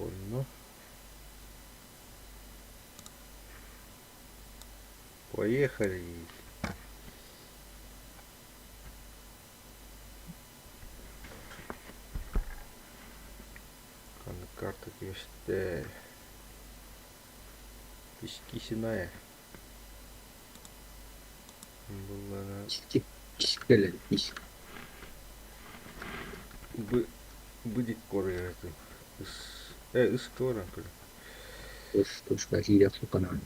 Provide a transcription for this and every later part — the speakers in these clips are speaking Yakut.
Онно Поехали. Ханнык карта түбэстэ? Пискисиная. Буллара Кэлэн ис. Бу бу диккорыятын. Ыс ыс туоран көрө. Ыс тушка киирэх суканан.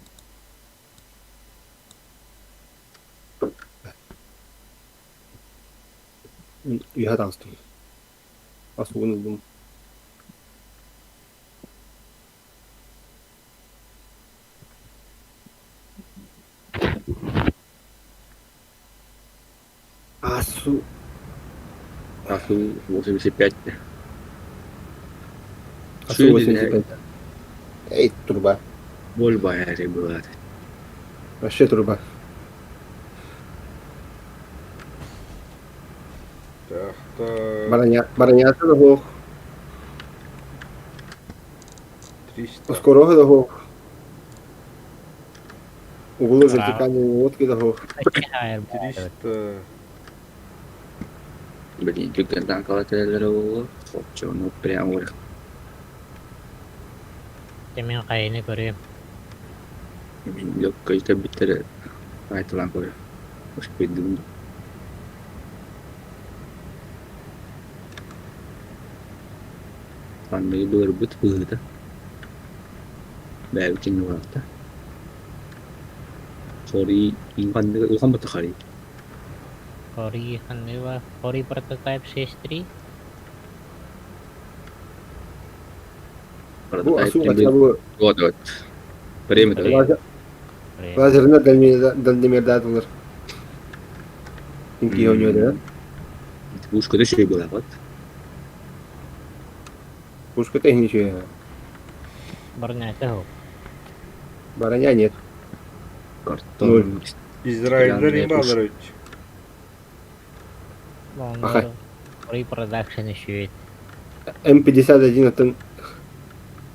Үһэ таҕыстым. Ас угун ыллым. Асу Асу 85. Асу 85. Эй, труба. Больба бывает. Вообще труба. Так, Броня, броня да 300. Скорого да Углы вертикальной лодки да 300. Блин, тюкердан калателлere буолуо. Оччону прям ой. Мин хайыны көрүөм. Мин легкой кэлбиттэрэ айтылаан көрө. Успейдым. Ханныгы былырбыт быһыыта. Бэйэбитин ураата. Хорий ханныгы улахан бата харий. Хори ханныга Хори прототип 6.3. Бу Асу хотя бы Вот вот. Время давай. Лазерна дальномердатылар. Инки у него, да? Пушка да шей была, вот. Пушка техническая. Броня это Броня нет. Картон. Израильдер имбалар Аха. Хори production еще М51 атын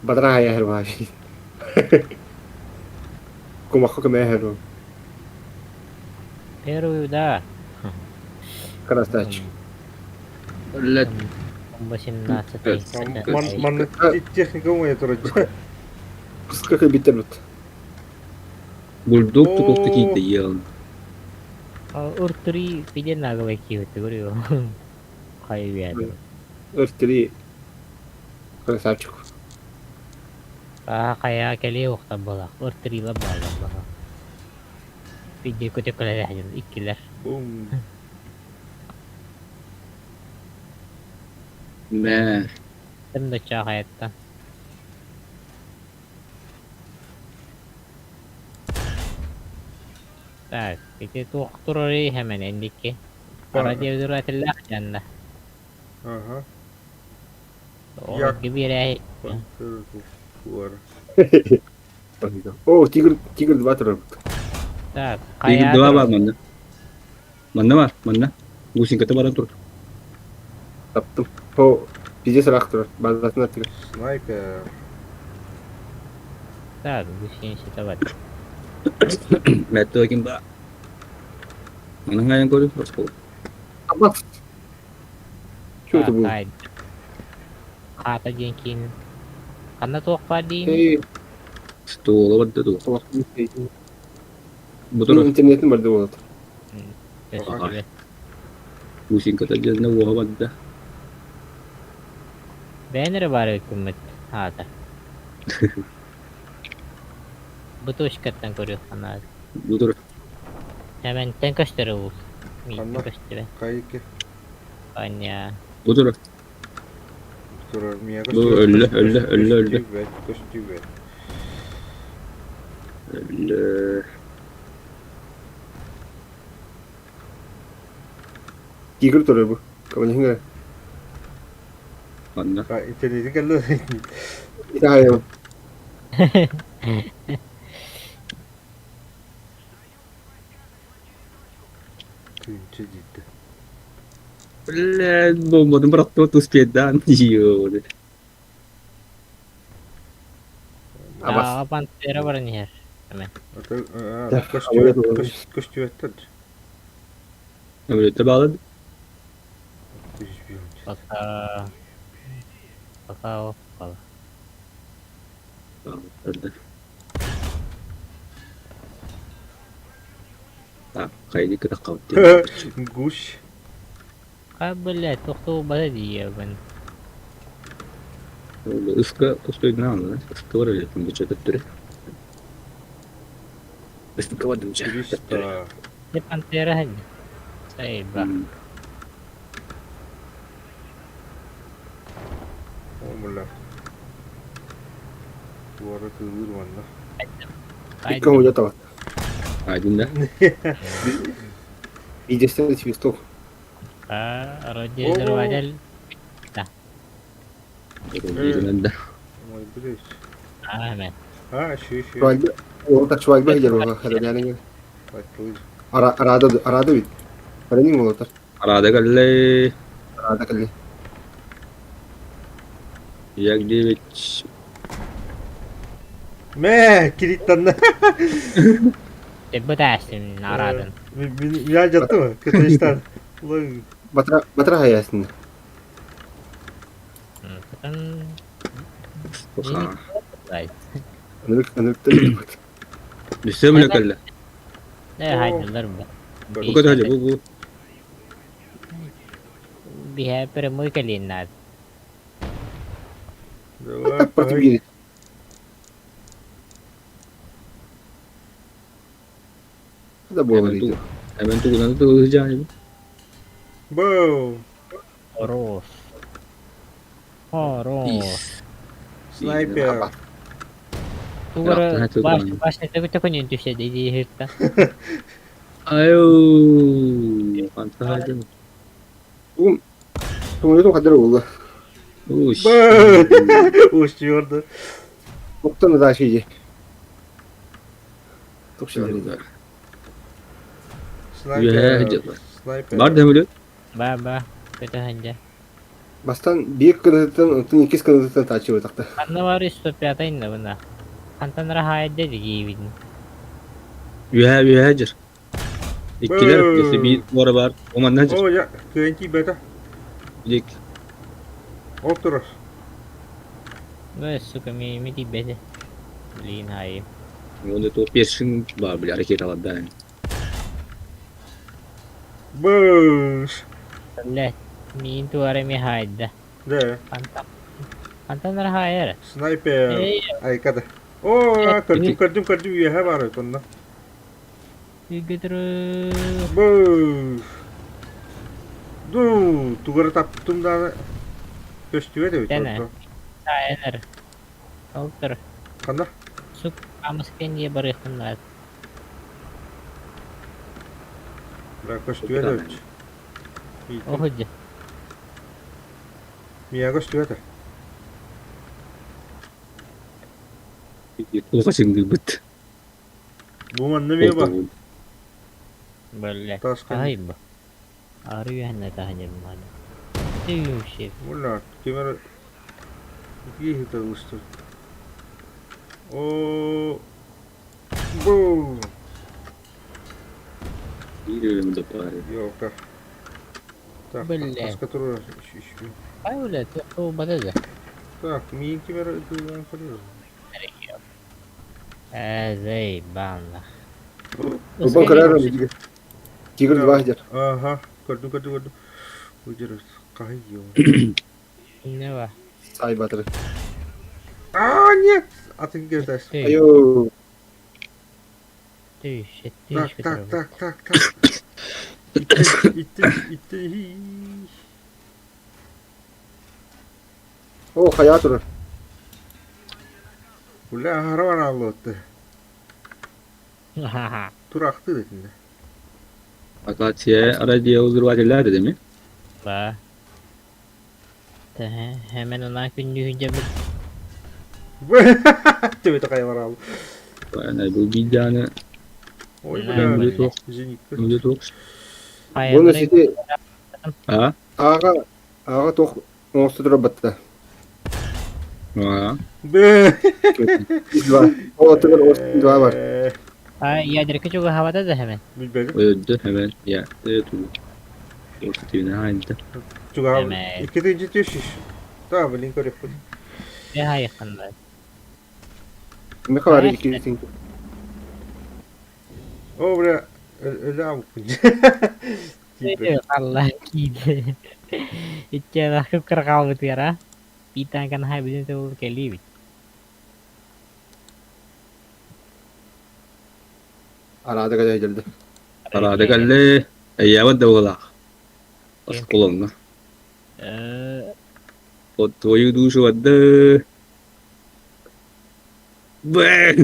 бадраha яһэр бааши. Кумахха көмөһөр. Первый, да. Красавчик. Лет. 18. Манна техника умая турар. Сколько биттер бут. Бульдог тут такие-то ел. Ur 3 пиде наглый киют, говорю. Хай вяду. Р3. Красавчик. А кая кели ухта була. Ur 3 ла бала бала. Пиде көтө көлө иккилер. Бум. Мэ. Тым да чахаятта. Так, ити туох турары hemen эндикки. Радиодуратиллах жанна. Ага. О, гибирэ. О, Тигр, Тигр 2 турар. Так, Тигр 2 бар манна. Манна бар, манна. Гусинката баран тур. Таптым. О, пиздец ырах турар. Базасына тигр. Снайпер. Так, гусеница давай. Мэтто ким ба. Манна ngayан көрү, просто. Абас. Что это было? Хата диэн киин. Ханна туох баар диин? Эй, Стуола барда ту. Бу тур. Интернетин барды болот. Гусинката дьэннэ уоха барда. Бэйэн эрэ баар эбиккин хаата. Бу точкаттан көрүөх ханаа. Бу тур. Эмэнтэн көстөр уус. Ханна? Миитин көстүбэ. Кайыки. Аня. Бу тур. Турар мия Бу өллө, өллө, өллө, өллө. Көстүбэт, көстүбэт. Өллө. Тигр турар бу. Кабанихинга. Манна. Интернети кэллэ. Итаа. Күнче диде. Блядь, бомбаны бырахтыбыт успедан. Йоо. Абас. Ааҕа пантера баран иһэр. Эмэн. Көстүбэттэр. Ömrette bağladı. Пока... Пока около. Öldü. Так, хайди кытах Гусь. А, блядь, тохтуу бата диэбин. Ыска тостойдун алды. Ыска бар эле күнгө төттөрү. Ыска бардым жа. 300. Дьэ пантера сылдьар. Сайба. О, бля. Туора тыылыыр манна. Икки оҥуйа табат. Айдын да. Видеостен свисток. А, радиоизрыватель. Да. Ой, блядь. А, эмэн. А, еще, еще. Швальбе. Ол так швальбе хедер оға хадаляныңы. Айтылыр. Арада арада бит. Баранин олотар. Арада калле. Арада калле. Як девять. Мэ, кириттанна. Тэббэ тээстим нарадын. Меня жатты ма? Кытыштан. Улан. Батра батра хаясын. Потом... Ха. Анырык анырык Дүсөм эле калле. Э, хайдылар бу. Бу ката бу бу. Биһэ прямой кэлиэн наада. Давай, Против погоди. бери. Да было Hemen tu. Hemen тугунан тылыжаан. Боу. Хорош. Хорош. Снайпер. Тугара Рахмет, баш туган. башня такой не түшэ диди хирта. Аю. Фантазия. Туңуйдун кадыр болду. Уш. Боу. Уш, черт. Октан да шиди. Токшилер. Снайпер. Снайпер. Бар да Ба ба. Көтө ханжа. Бастан бир кырытын, онтон иккис кырытын тачып такты. Ханна бар 105 инна буна. Хантан рахайда дигибин. Үһэ үһэ жыр. Иккилер если bir бора бар. Оманнан жыр. О, я, көнти бета. Дик. Отур. Бе, сука, ми ми тибете. Блин, ай. Онда то першин бар бля ракета да. Буш. Блядь, мин туара ми хайда. Да. Хантан. Хантан рахайра. Снайпер. Эй, Ай, када. О, көрдүм, көрдүм, көрдүм, үйе бар онна. Үгүтрү. Буш. Ду, тугара таптым да. Көстүбө деп Тәне. отур. Сайыныр. Олтыр. Канда? Сук амыскен е барыхыннар. Бра көстүбө деп. Охуджа. Мия көстүбө да. Туга сиңди бит. Бу манна мия бар. Блядь. Таскан. Ай бу. Ары үйәнне таханер маны. Түйүшеп. Мула, кемер Ики хиталыстыр. О, бу. Бир бар. Ёлка. Так, Бля. таска тура еще. Ай, блядь, то бадада. Так, мин кемер дулан көрөр. Әзей банлах. Рубан карар дигер. Тигр два хедер. Ага, көрдүм, көрдүм, көрдүм. Үдер кай ё. Не ба. Сай батыр. А, нет! Атын келдес. Айо. Түйүшеп, Так, түйүшеп. так, так, так, так. Итти, итти, итти. О, хая турар. Бля, харван аллотты. Ха-ха. Туракты дедин. Акация радио взрывателя дедими. Ба. Hemen ona күндүһүнчэ бит. Төбөтө кай бар ал. Ана бу биданы Ой, Бля. бля. Мүлде тоқ, Зенитка. мүлде тоқ. Буну сити А? ага ага тох оңосту тура батта. А, Бэ. Два. Ол отугар 2 бар. А ядерка чугаһаабата да хэмэн. Билбэтим. Öldü hemen. Ya, evet. Orta haydi. Чугаһаабыт. Эмэ. Икки тысяча Да, блин, көрүөхпүт. Э хайыхханна. Меха бар 200. О, бля, өлө абыкпын. Тиийбэт. Алла кииде. Иччэ кып калбыт а. Питан хай билин тыл келибит. Арада када geldi. Arada geldi. Eyyabat da ola. Askolonga. Э, O твою душу отда. Бэ.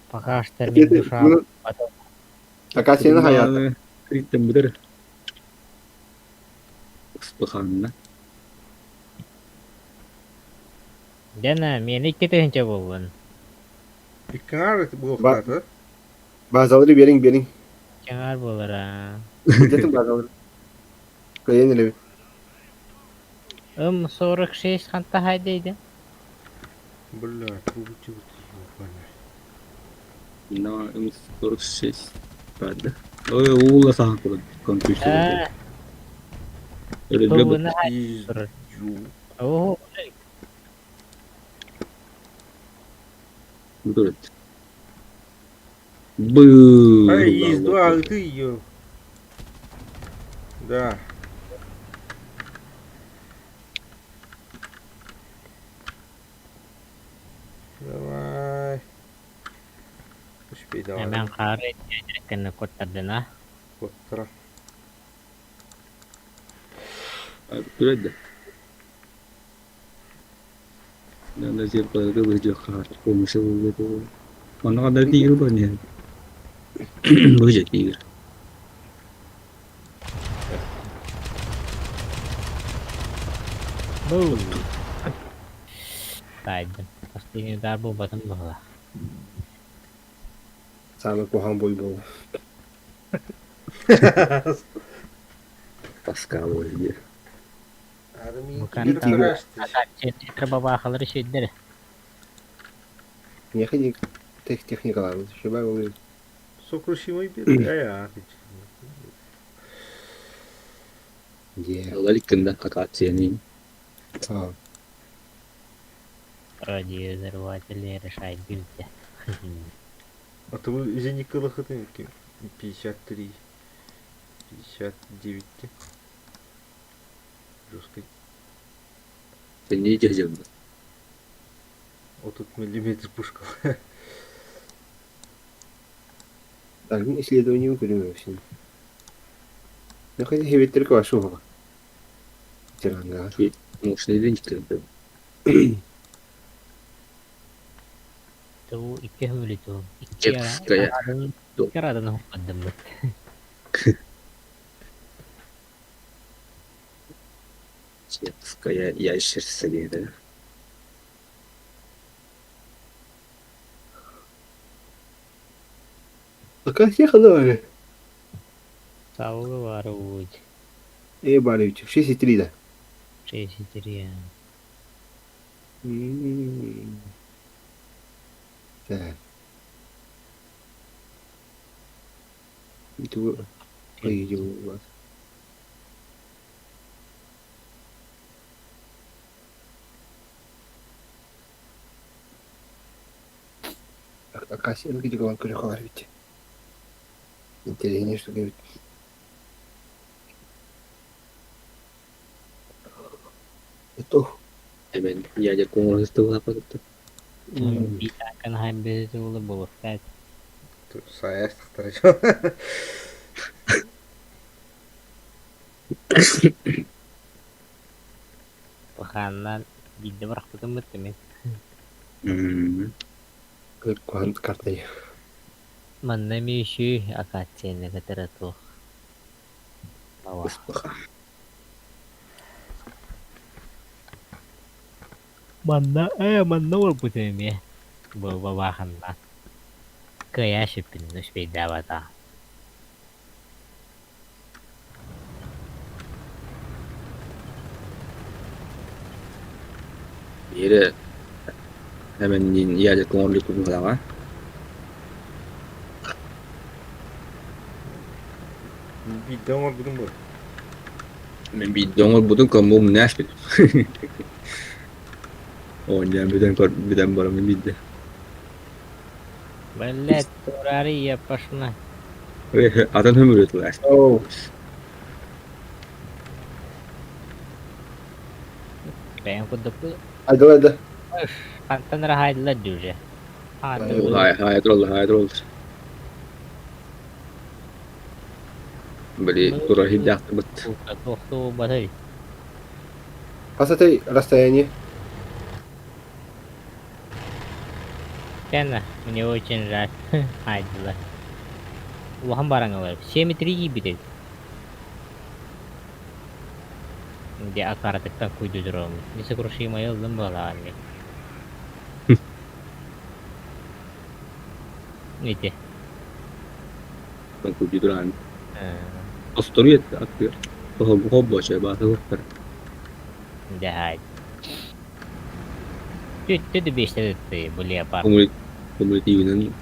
Пока что мин душа. Потом Акацияны хаят. Криттен бұдыр. Спаханна. Дена мен икки тыһынча болбун. Икки ары буолуохтаата. Базалары бериң бериң. Чаңар болар а. Жетин базалары. Кыйын эле. Ым 46 ханта хайдейdi. Бля, бу ёбаный. На М46. Правда. Ой, ула сахан курат компьютер. А, Öyle bile буна Пиздю. Оо, Дурат. Бу. Ай, есть два, ты её. Да. Давай. Успей, давай. мен қары ядерканы коттардына. Коттара. Дурат. Надо зеркало выйдет хорошо. Помощь будет. Он надо тигр был не. Выйдет тигр. Бу. Тайдым. Последний удар был потом была. Самый кухан бой был. Тоска будет. Армия Бу кибер Бабахалар шүйдер. Не ходи техникалар. Шибай ол. Сокрушимый бед. Я. Е. Лаликында акацияны. А. Радиовзрыватели решает бильте. А то вы Зеникала хатынки. 53. 59. Жесткий. Не дядя. Вот тут миллиметр пушка. Так, исследование көрүм син. Не ходи хебеттер вашу. Тиранга. Мощный винтик. Ту икки хүлүту. Чекская. Икки арадан хуппадым бит. Чекская ящерса дейді. Акация хадавай. Саугы бар ууть. Э, барыч, 6,3 да. 63. Так. Это поедем у вас. Акация где главный көрөхөр бит. Интереснее, что говорит. Это Hemen ядер коңырсы apa тут. Битакан хайбез улы болуктат. Саяс тахтар. Паханнан бидде барахпытым битти мен. Куант карта. Манна миши акацияны катарату. Баба. Манна э манна барбытым Бу бабаханна. Кая шиппин успейдабата. Биири эмэнниин ядерка оҥорбут быһыылааҕа. Биирдэ оҥорбутум буолуо. Мин биирдэ оҥорбутум коммун Нэшвилл. Оонньоон бүтэн көр бүтэн бараммын биирдэ. Блядь, турари я пошла. Атын хөмүрү Оу. Бэйэм курдук Айдыл айда. хантан эрэ хаайдылар дии уже. Хай хай тураллар, хай тураллар. Били тура хиддаахтыбыт. Туохтуу батый. Хас этэй расстояние? Кэннэ, мне очень жаль. Хаайдылар. Улахан бараҥалар. 7,3 киирбит эбит. Дьэ акааратыктан куйду тураммыт. Несокрушимая ыллым быһалаҕа мин. Ити. Куйду туран. Осторуйат аттыгар. Хоббоча баата туттар. Дьэ хаайд. Түттү да биэстэ ыттыы бу леопард. Кумулятивынан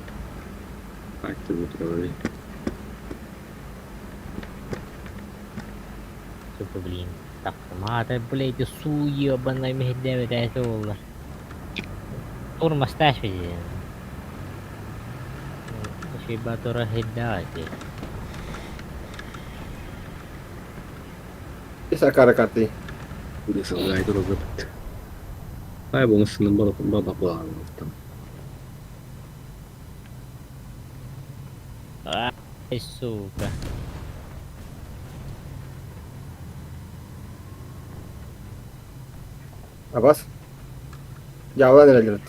айттырбыт турар. Сука, блин. Так, маата, блядь, су ебаная мехдебет это буолла. Турмастааш виден. Шибатура хиддаати. Ис акара карты. Сылгай турар. Ай бу сының бала бала Ай, сука. Абас. Дьаалан эрэллэр.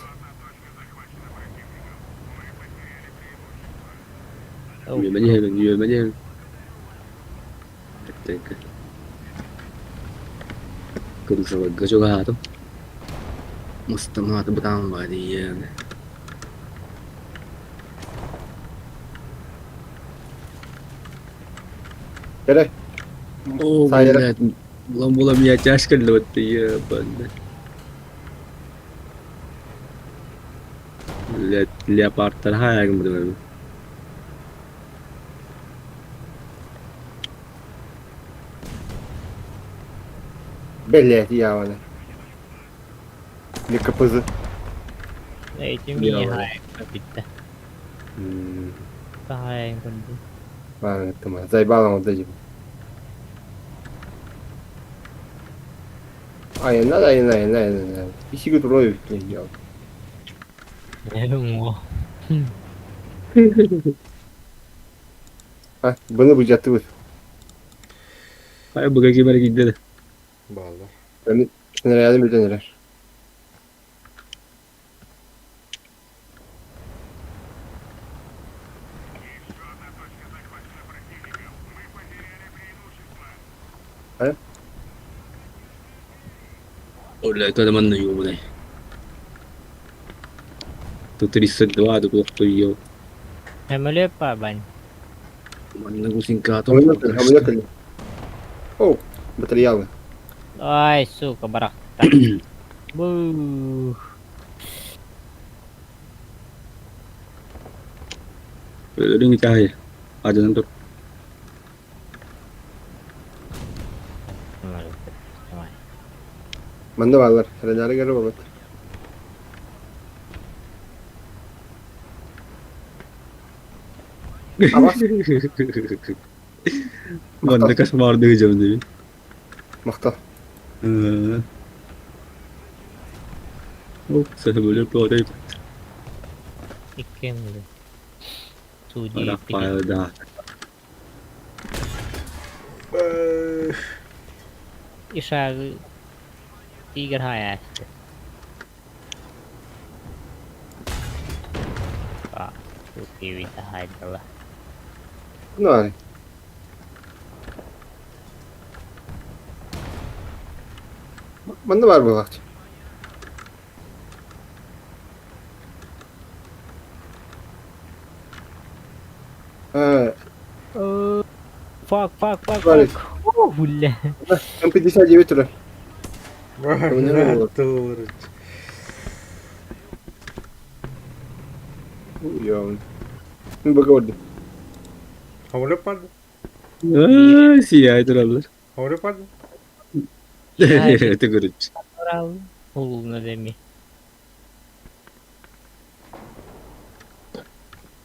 Үөмэн үөмэн иһэн. Так. Кыргызаларга чугаһаатым. Мустамааты бытаан баадыйан. Кэрэ. О, Сайра. блядь, булан булан я тяжко ебаный. Блядь, леопардтар хаягым бу. Блядь, яваны. КПЗ. Эти Браво. мини биттэ. Таһаайын курдук. Бааны Заебалом отдадим. Ай, надо, ай, надо, надо, надо. Исиги турой, я. Оо. А, бұны бұжатты Ай буга кимер киирдэ. Бааллар. Снарядым бүтэн эрэр. Оля, это манна ёбаный. Тут 32 туох ё. Самолет бань. Манна гусинка Хамылет. О, материалы. Ай, сука, барахта. Бу. Өлүң итаһы. Адынан тур. Манна баалар. Сарайдары көрө болот. Абас. Манна кошмар дыгы жабын. Мактал. О, самолет плодай. Иккиэн Суди. Рафаэл, да. Ишагы Тигр хаясты. А, тут хайдала. Ну, ай. Манна бар булакчы. А, Fuck, fuck, fuck, Бар. fuck. О, бля. М59 турар. Тур. Уйаабын. Мин быга бардым. Самолет барды. Сияй тураллар. Самолет барды. Төгүрүч. Улуна деми.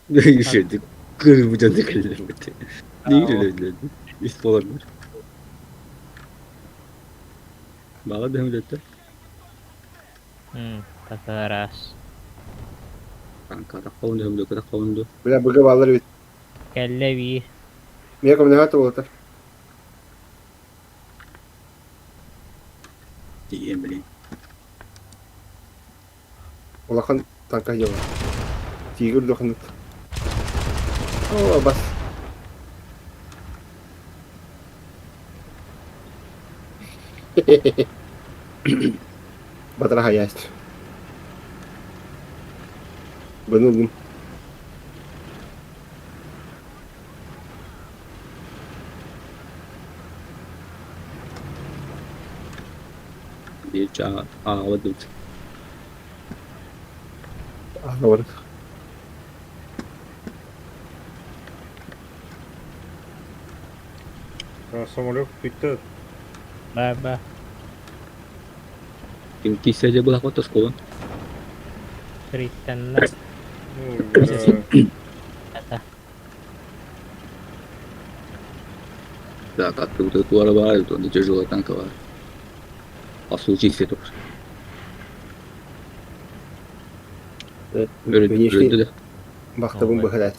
Шөйдүк кырбыжан кэллэр бит. Диир Ис болар. Бала дөһүлөттөр. Татарас. Танкара хавын дөһүлөккө хавын ду. Бля быга баалар эбит. Кэллэ биир. Миэхэ көмөлөһө буолтар. Тиийэн билин. Улахан танка дьола. Тигр дохнут. О, бас. Батыраха ясть. Бұны ыллым. Биир чаа аҕабыт. Аҕа барыт. Самолет бүттэ. Ба-ба. Ким тиийсэ дьэ былахпат оскуолан. Приттанна. Ну, бля. Ата. Так, оттуда туара баар, онно тяжелая танка баар. А случайся только. Внешний Өрөдө да. бахтабын быһалаат.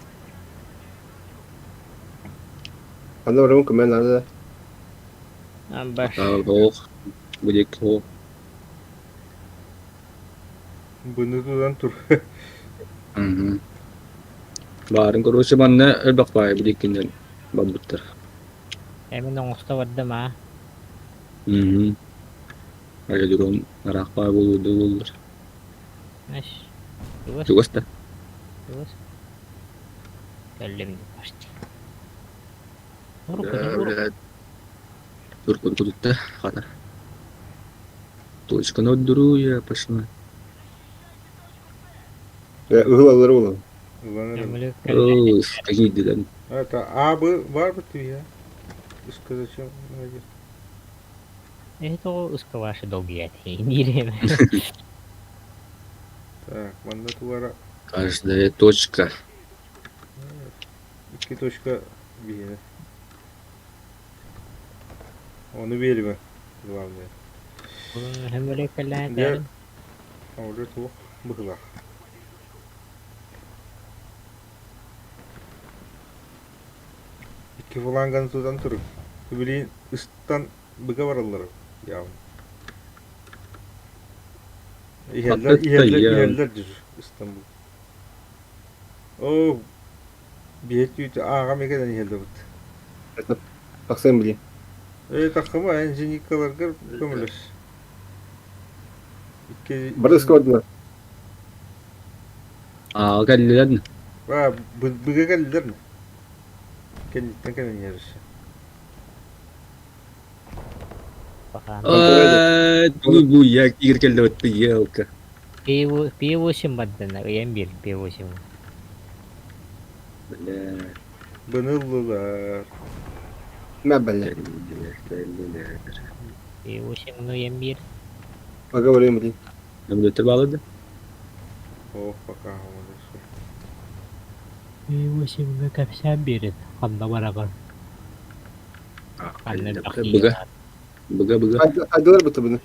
Аны барабын көмөн надо. Амбаш. Ох, будет ох. Бұны тудан тур. Баарын короче манна элбэх баай биликкинен барбыттар. Эмин оҥосто бардым аа. Аэродром ыраах баай буолуо буоллар. Аш. Чугас. Чугас да. Чугас. Кэллим почти. Урукку Туркун кудутта хата. Точка ноль я пошла. Ыһыл аллары буолан. Ылан Ой, какие дела. Это А, Б, бар бы ты я. Иска зачем? Это узко ваши долгие диирим. Так, манна туара Каждая точка. 2 точка биһиэнэ. Ону биэримэ, главное. Дьэ, уже туох быһыылаах. Икки фаланганы тутан туруҥ. Билигин ыстан быга бараллар явно. Иһэллэр, иһэллэр, иһэллэр дьүр Истанбул. Оо, биһи түүтү ааҕам кэлэн иһэллэбит. Тахсыам билиэн. Ээ, таххыма, эн зеникаларгар көмөлөс. Икки... Бары ыска бардылар. Аа, кэллилэр. Ба, быга кэллилэр. Кэнниттэн кэлэн иһэр Бу я киир кэллэбит елка. P8 бардына, ыйан биир P8. Бля. Быны ыллылар. Мэ бэлэ. Кэллилэр, кэллилэр. P8 ыйан биир. Поговорим блин. Нөмүлөттөр баалады. Ох, пока. P8 кэпсээн биэрин, ханна бараҕын? Ханна Быга. Быга, быга. Айдылар быты бұны.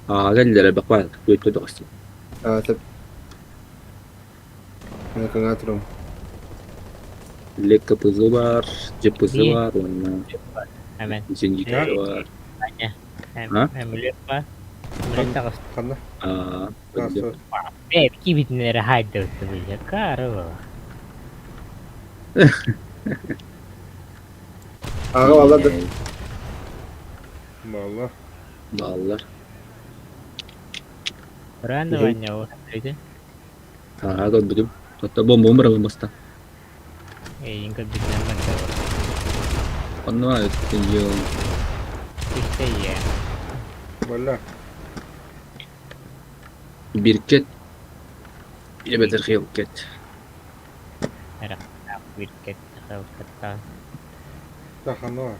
Аа, кэллилэр бакпаан. Көттө тоҕус. Аа, тэп. Мен кыңа турам. Лекка ПЗ бар, ЖПЗ бар, уонна Амен. зенитка бар. А? Эмилет бар. Эмилет таҕыс. Ханна? Аа, Тахса. Ээ, кибитиннэри хайдыбыт быйа. Кары Аға баллар Балла. Бааллар. Рано ваня ол. Өйдө. Аа, көрбүтүм. Отто бомбом барабын баста. Эйин көрбүтүнэн барда. Онно өттүн Исте Балла. Биркет. Эбэтэр Hellcat. Эрэхтээх Wildcat Hellcat'таан. Таханор.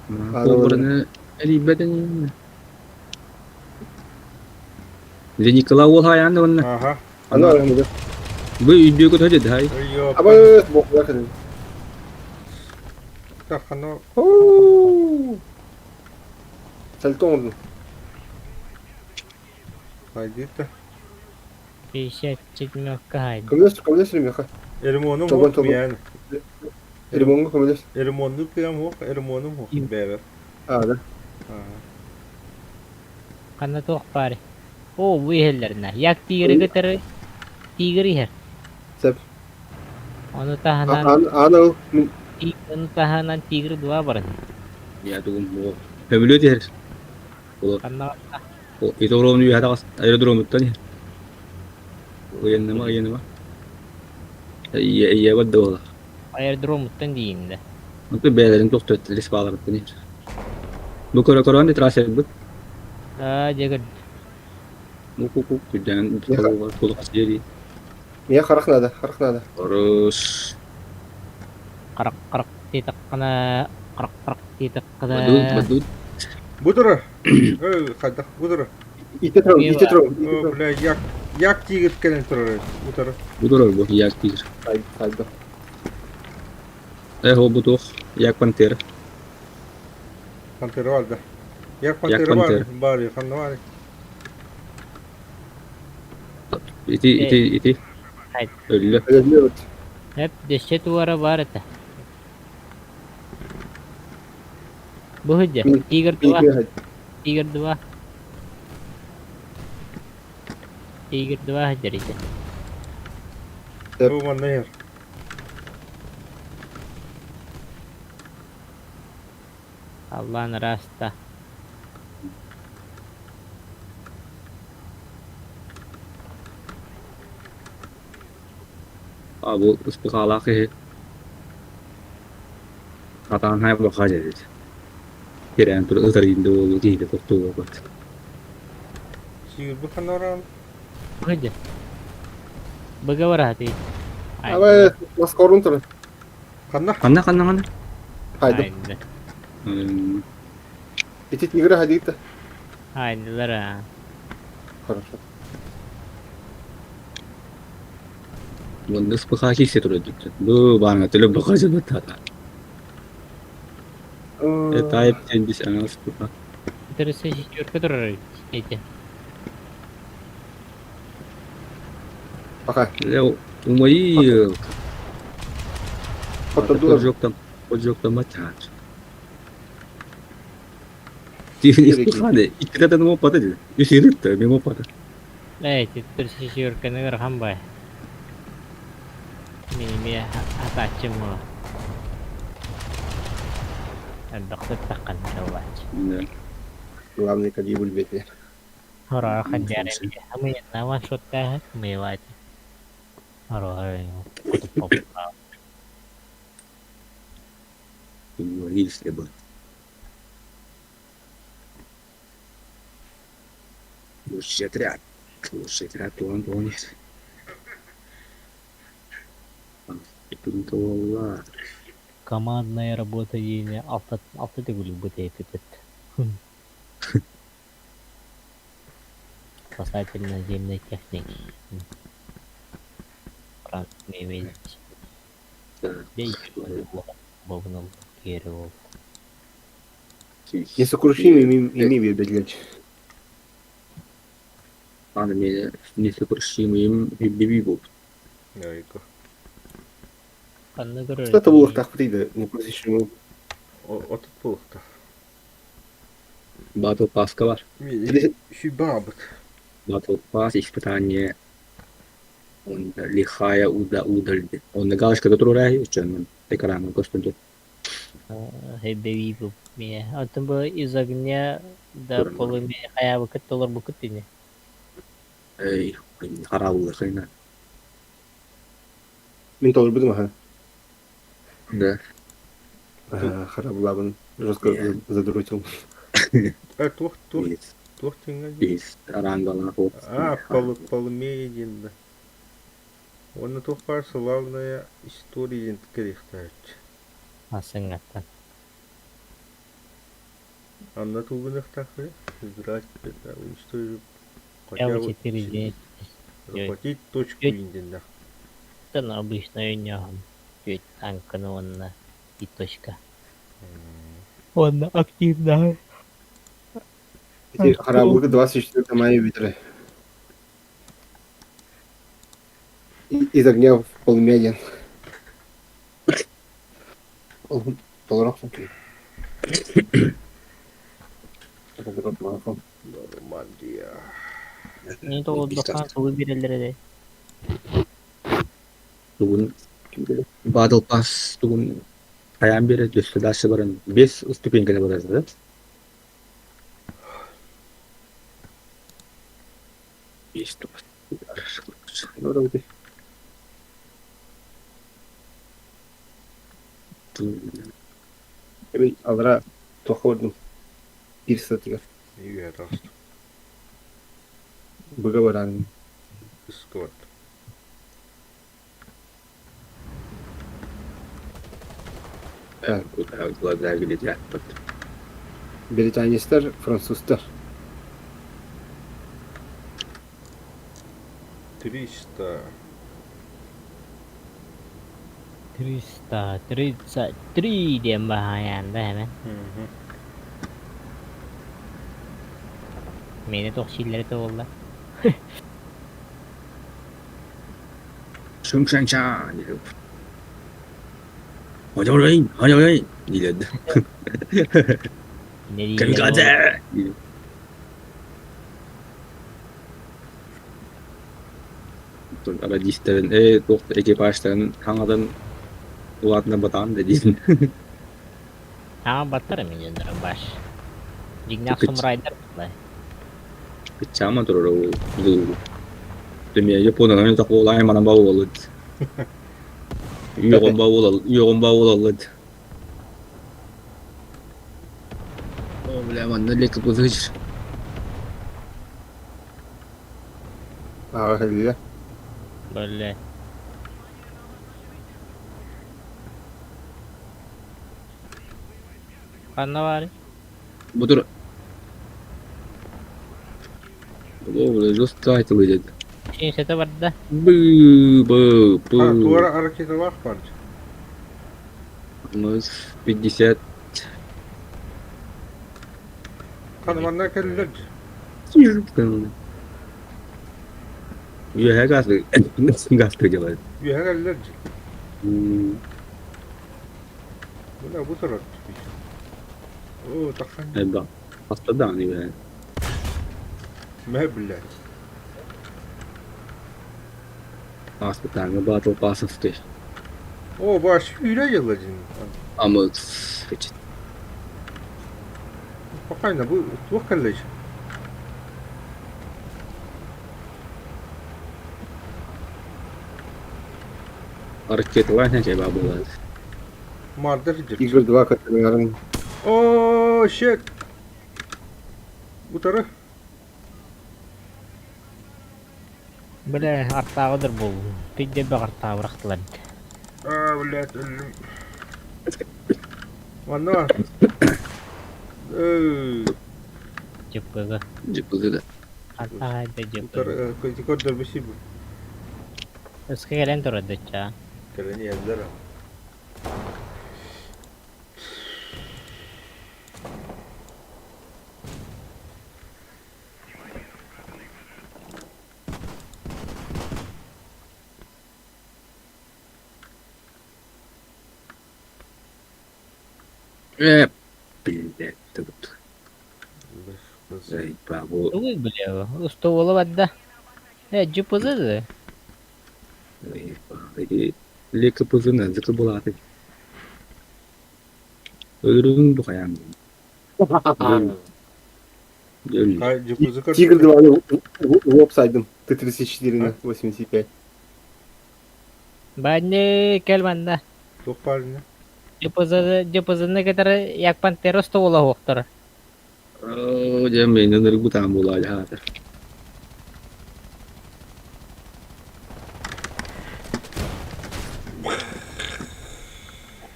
Кобраны элийбэтин. Или Николай уол хайаан да онно. Аха. Аны арыгы. Бу үйдүө көтө деді хай. Ой, Абы бокула кэлин. Таханор. Сальто оҥордум. Хайдыта. 57 хайда. Көмөлөс, көмөлөс миэхэ. Эремону Тобон, хуох тобон. миэн. Ремоҥҥа көмөлөс. Эремонну кыам хуох, эремонум хуох бэбэр. Аа да. Ханна туох баар? Оо, бу иһэллэринэ. Як тигры кытары тигр иһэр. Сөп. Ону таһынан Аан аан ыл. Мин ону таһынан тигр два баран. Я тугум бу. Көмөлөт иһэр. Ханна Итогромну үһэ таҕыс аэродромуттан иһэр. Ыйанныма, ыйаныма. Ийэ ийэ бар да буолар. Аэродромуттан диин да. Онтон бэйэлэрин тохтот леспааларыттан иһэр. Бу көрө көрөн де трассербыт. Аа, дьэ Бу күрдэнэн кулук дии. Миэхэ харах наада, харах наада. Орус. Харах харах диэтэххинэ, харах харах диэтэххинэ. Бадут, бадут. Бу турар. Эй, хайдах бу турар. Ите турабын, ите турабын, ите О, турабын. бля, як як тигр кэлэн турар. Утары. Бу турар бу, як тигр. Хайда. Э, бу туох, як пантера. Пантера бар да. Як Як пантера бар, пантера. бар, ханна бар. Ити, ити, ити. Хайда. Өллө. Өлөрлө Эп, дөссө туара бар этэ. Бу сылдьар. Тигр два, тигр два. Тигр два сылдьар ити. Бу манна иһэр. Аллаан ыраста. А бу ыспыкаалаах киһи хатаан хайбаха дьэбит. Тирээн тур ытарыйын да буолуо киһитэ тохтуубаппыт. Сүүрбэ ханаран. Сылдьар. Быга бараатый. Абы маскорун турар. Ханна? Ханна ханна ханна? Хайда. Айда. Ити тигры хадита. Айдылар аа. Хорошо. Уонна ыспыкаа киирсэ турар дьиттэн. Бу бааҥҥа төлө баха дьыбытата. Type 70 ана ыспыка. Интересно, четверка турар эти. Пока. Умайы. Хоттордулар. Поджогтан, поджогтан матчач. Испыханы, иккитэтэн моппата дии. Үс иритте, мен моппата. Эй, 34-каны ырахан бай. Мин эмиэ атааччым буолар. Элбэхтик таххан буолааччы. Главный калибр бетер. Хороҕо хандьаара хамыйаннааман суоттааһын мыйылаати. Хороҕо кутуппаппаа. Инвалидский был. Лучший отряд. Лучший отряд, он тонет. Командная работа диэни алта алта төгүл бытэйпипит. Спасатель наземной техники. Франк Мевич. Несокрушимый ими биэрбэтилэр. Аны мен несокрушимыйым биби буолбут. Айка. Ханна көрөр Что-то булуохтаахпытый да несокрушимый. Отут буолуохтаах. Battle Passка бар. Сүбаабыт. Battle Pass испытание он лихая уда удаль. Он галочка туруорааһы үчүн экраҥҥа көстөн Хэбэви бу миэ. Оттон бу из огня да полымя хайаабыкыт толорбукут ини. Эй, хараабыллар Мин толорбутум аха. Да. Харабылабын жестко задротил. Э, туох туох туох тиҥҥэ Арангалаах А, полымея диэн да. Уонна туох баар славная история диэн кэлиэхтээччи. Ассыҥҥаттан. Анна тугуныахтаахпый? Играть это уничтожить Я хотя бы четыре день. захватить точку инденнэх. Тан обычно ойнооһун. Түөт танканы уонна и точка. Уонна активная. Эти хараабылга 24 мая бүтэрэ. Из огня в полымя диэн. Толорох Нормандия. Не толордоххо тугу биэрэллэр этэй? Тугун Battle Pass тугун хайаан биэрэр өссө дальше баран без ступеньканы барар да? Есть Мин аллара туохха бардым? Биир сытыгар. Үйэ таҕыстым. Быга баран. Скот. Британецтар, французтар. 300. 333 диэн баһаайаан да эмэн. Миэнэ туох сииллэрэ буолла? Шуншанча Хожорин, хожорин дииллэр. Камикадзе! Радистарын, туох экипажтарын хаҥатан улаатына батаан да диэн. Аҕа баттар эми дьоннорун баш. Дьиҥнээх самурайдар буолла. Кыччаама турар ол Дүмиэ Японанан такуолаай манан баулалыт. Үөҕүн баулал, үөҕүн баулалыт. О, бля, манна лекі пузырь. Аҕа кэллэ. Бөллө. Ханна баарый? Бу тур... О, бля, жестко выйдет. Сиэнсэтэ барда. Бы, бы, А, бы. туора ракеталаах бар. Мы 50. Хана манна кэллэр. Үөһэ газ газ делает. Үөһэ кэллэр. Бына бу турар. О, тахсан. Элбэх. Хаста даҕаны үөһэ. Мэ блядь. Ааспытааҥҥы батл пассовский. О, баш сүүрэ дьылла дьин. Ама Спокойно, бу туох кэллэ Ракеталаах нэ баа буолар. Мардар сылдьар. Игорь 2 категорияны. О, shit! Утары. Бля, артааҕыдыр буоллум. Пидде артаа бырахтылар. А, блядь, өллүм. Манна Э, Дьыппыга. Дьыппыга. Артаа да дьыппыга. Утары көрдөрбүсүй бу. Өскө кэлэн турар дычча. Кэлэн иһэллэр. Э, блядь, тут. Бабу. Тугуй бля, устуола барда. Э, дьыппызы да. Лека пызына, зыкы булаты. Өлөрүн бухаян. Тигр 2 в лоб сайдым. Т-34 на 85. Банны кэл манна. Туох баарына? Дьыппызы дьыппызыны кытары як пантера устуола уохтар. Дьэ, мен ыныргутаан буолаа дьаһаатар.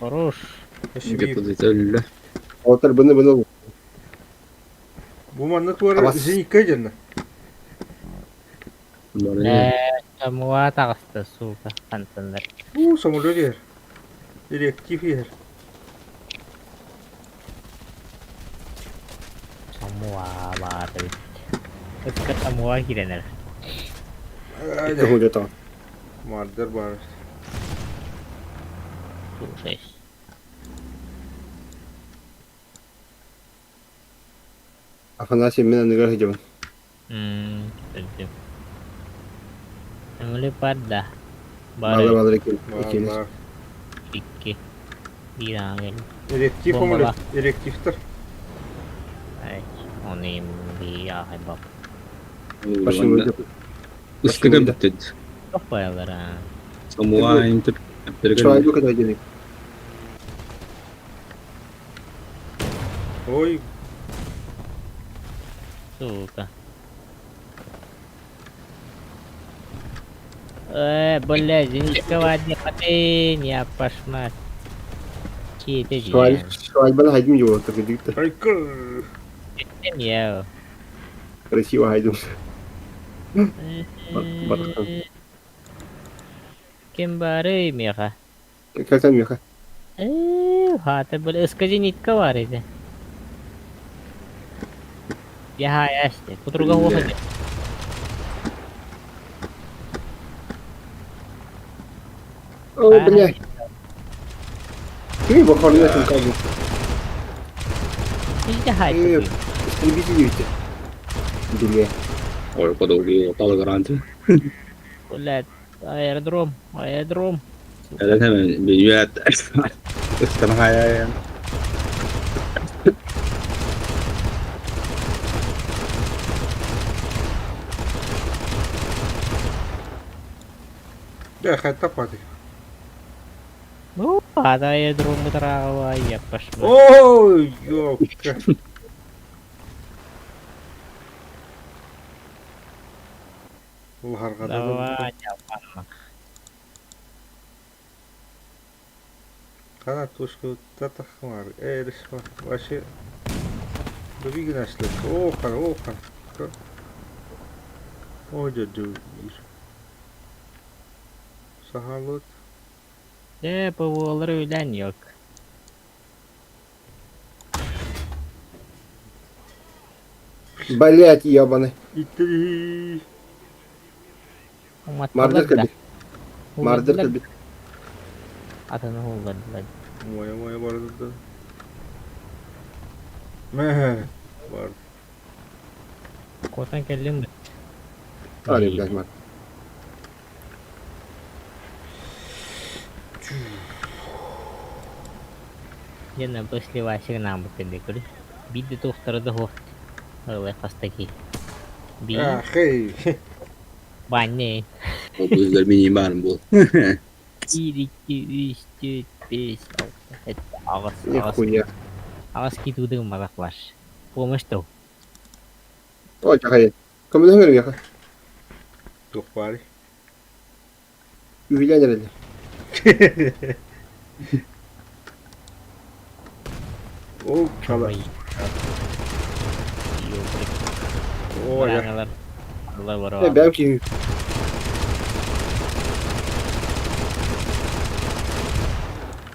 Хорош. Эшибиир. Өллө. Отар быны быны. Бу манна туора Абас. зенитка дьэннэ. Э, Самуа таҕыста, сука, хантаннар. Уу, самолет иһэр. Реактив иһэр. Самуа баар эбит. Ыкка Самуа киирэн эрэр. Икки хуйда таҕыс. Мардер баар. Слушай. Афанасий мин аныгар сылдьабын. Мм, көрдүм. Өҥүлү бар да. Бар Баалар баалар икки Баар иккини. баар. Икки. Биир аҥа кэлли. Реактив Бомбалаах. самолет. Реактивтар. Ай, ону им бии аахайбап. Машина Ыскыга бүттүт. Туох байалар аа. Самуа интер Шайбу кытай дьиник. Ой, Сука. Э, бля, зенитка вадни хаты, не пошмат. Чьи это же? Шайбаны хайдым его, так иди-то. айка. Я. Красиво хайдым. Бархан. Ким бары меха? Как там меха? Э, хата, бля, скажи, нитка варите. Я ясте. Кутруга уходит. О, блядь. Ты бахарный там как бы. Э, Истребители ведь. Бля. Ой, подолги, талгаранты. Блядь, аэродром, аэродром. Это бүйәт. Ыстаная. Да, хайта пати. Ну, а аэродром трава, я пошла. Ой, ёпта. Уларга да Давай, ялпанма. Kana тушку татахмар. Эришма. Вообще. Добигнашлы. О, кара, о, кара. О, дядю. Сахалот. Э, ПВОлары үлэн yok. Блять, ебаный. Иттери. Мардер Уматтылар да. кэлбит. Мардер Улардылар. кэлбит. Атыны улардылар. Моя, моя барды. Мэ. Бар. Котан кэллим. Али, блядь, мар. Дьэ, бысливасик наамыт көр. Биирдэ туохтара да суох. Ылай хастаки. Биир А, хей. банней. Ол буздар мини барым бол. Биир, икки, үс, түөрт, бес, алта, сэттэ, аҕыс, аҕыс, Нихуя. аҕыс киитуудун малах бар. Помощь тыл. Ой, чахай. Кому не говорю, Туох баар. Үһүлээн эрэллэр. Ол чала. Ой. О, я. Браналар. Алла Э, барова. бэм киһи.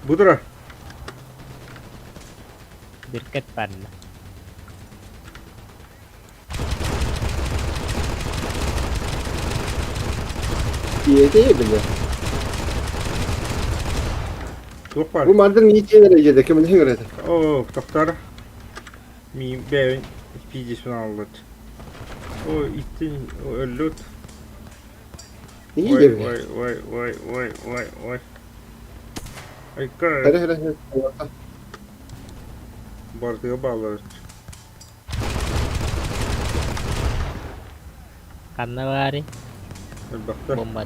Будра. Бүркет барна. Тиэтэ, бля. Туох баар. Бу мардер мини тиэнэр эдьэдэ, кому не говорю. О, тоқтар. Ми бэйн пиздец аллыт. О, иттин өллүт. Не Ой, диэ. ой, ой, ой, ой, ой, ой. Айка Хара, хара, хара. бардыга баалар. Ханна баары. Элбэхтэр. Бомба.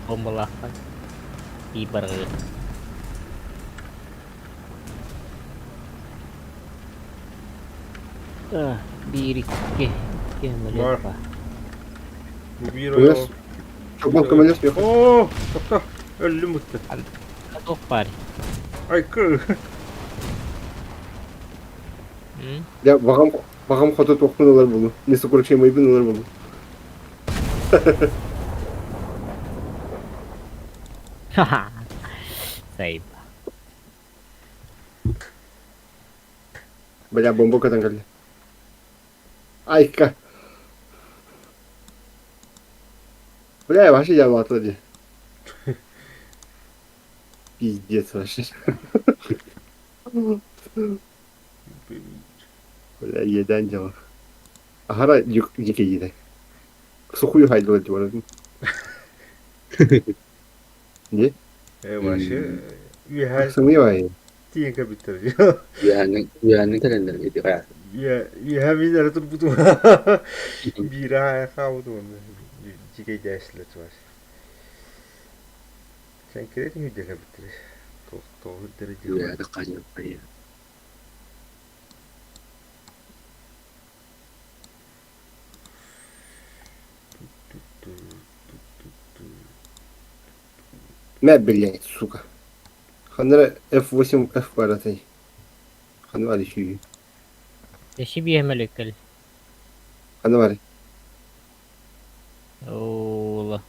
Бомбалаахпан. Бии баргы. Биир икки. Икки Бар. мүлүк ба. Бу биир Көмөлөс. ойо. Чобон көмөлөс миэхэ. О, тохто. Өллүм бутта. Туох баар. Айкы! Я баҕам баҕам хоту туохпун ылар буолуо. Несокрушимыйбын ылар буолуо. Ха-ха. Сайба. Бля, бомба көтөн кэллэ. Айка. Бля, вообще я в дии. Пиздец вообще. Бля, иэдээн дьала. Аһара дьикэйиитэ. Сухую хайдылар дии барытын. Не? Э, вообще, үөһэ Сымыйа тиийэн кэлбиттэр. Үөһэҥҥин үөһэҥҥин кэлэллэр ити хайа. Үөһэ мин эрэ турбутум. Биирэ хаалбытым онно. Дьикэйдээччилэр чуваш. Сэнкирэ түһүйдэ кэлбиттэр. Тоҕо үрдэрэ дии. Үөһэ хайа хайа. Мэ, блядь, сука. Ханна F8 F баратай. Ханна бар үчүгэй. Дэши биэһэмэликкэл. Ханна бар? Ола.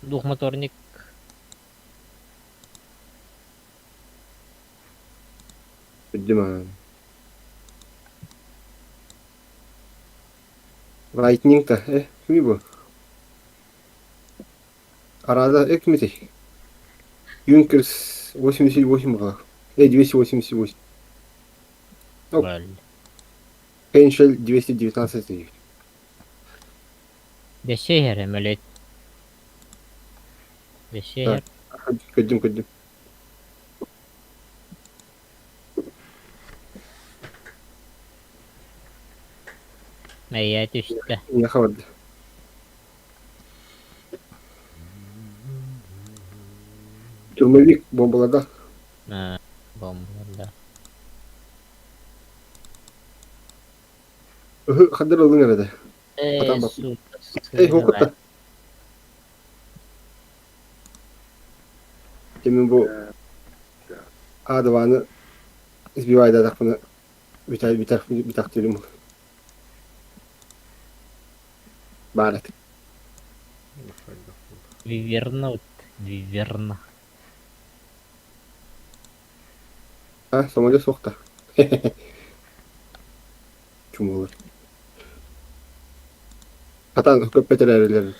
Двухмоторник. Үрдүм аан. Lightning та, э, кими бу? Арада, э, кимитий? Юнкерс 88 баҕа. Э, 288. Оп. Бал. Хеншель 219 Дэши иһэр Дэши иһэр. Көрдүм, көрдүм. Мэйэ түстэ. Миэхэ барда. Штурмовик бомбаларда. Бомбаларда. Ыһы, хандар ыллыҥ эрэ да. Э, Атан бап. сука, Эй, хоқутта. Кемин бу А2-ны сбивайдатахпына бүтэр бүтэр бүтэхтиирим баар этэ. Виверна вот, виверна. А, самолет суох да. Чумолар. Хатан көппөтөр эрэлэр.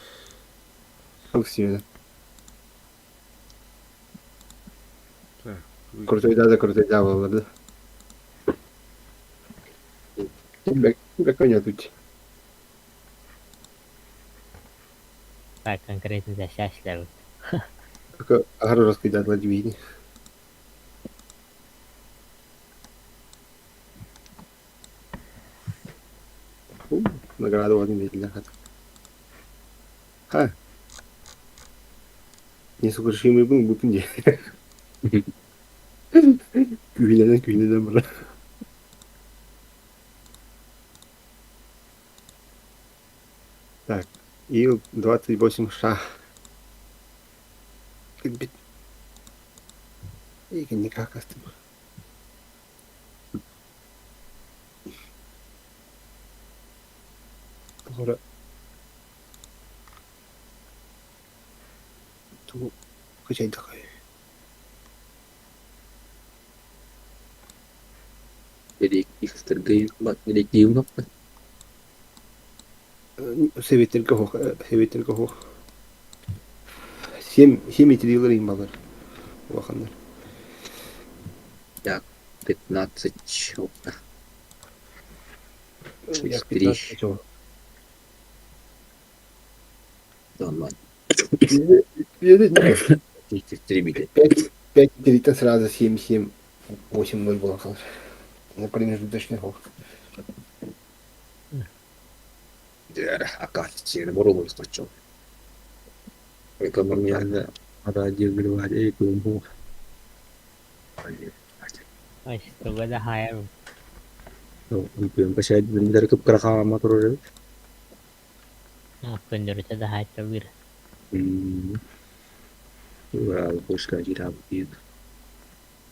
Алексеевна. Крутой да, крутой да буоллар да. Бэк тут. Так, конкретно за счастливы. Аһары раскидатла дибиини. Награда один биэрдилэр хата. Ха. Несокрушимыйбын буппун дии. Күүһүлэнэн күүһүлэнэн барар. Так, Ил-28 Ш. Кэлбит. Никак астым. Тоҕо тугу кычайдахай Детектив Сэбиэттэргэ оһох сэбиэттэргэ оһох Семь семь триллер балар улаханнар. Так, 15 окна. Як 6, 3. 15 чего? Нормально. 5 33 5 3 сразу 7 7 8 0 буолан хаалар. На промежуточный хох. Акация боруобуйсаччы. Экономияны радиогривали клубу. Ой, туга да хайа. Күндөрүтэ да хаайталыыр.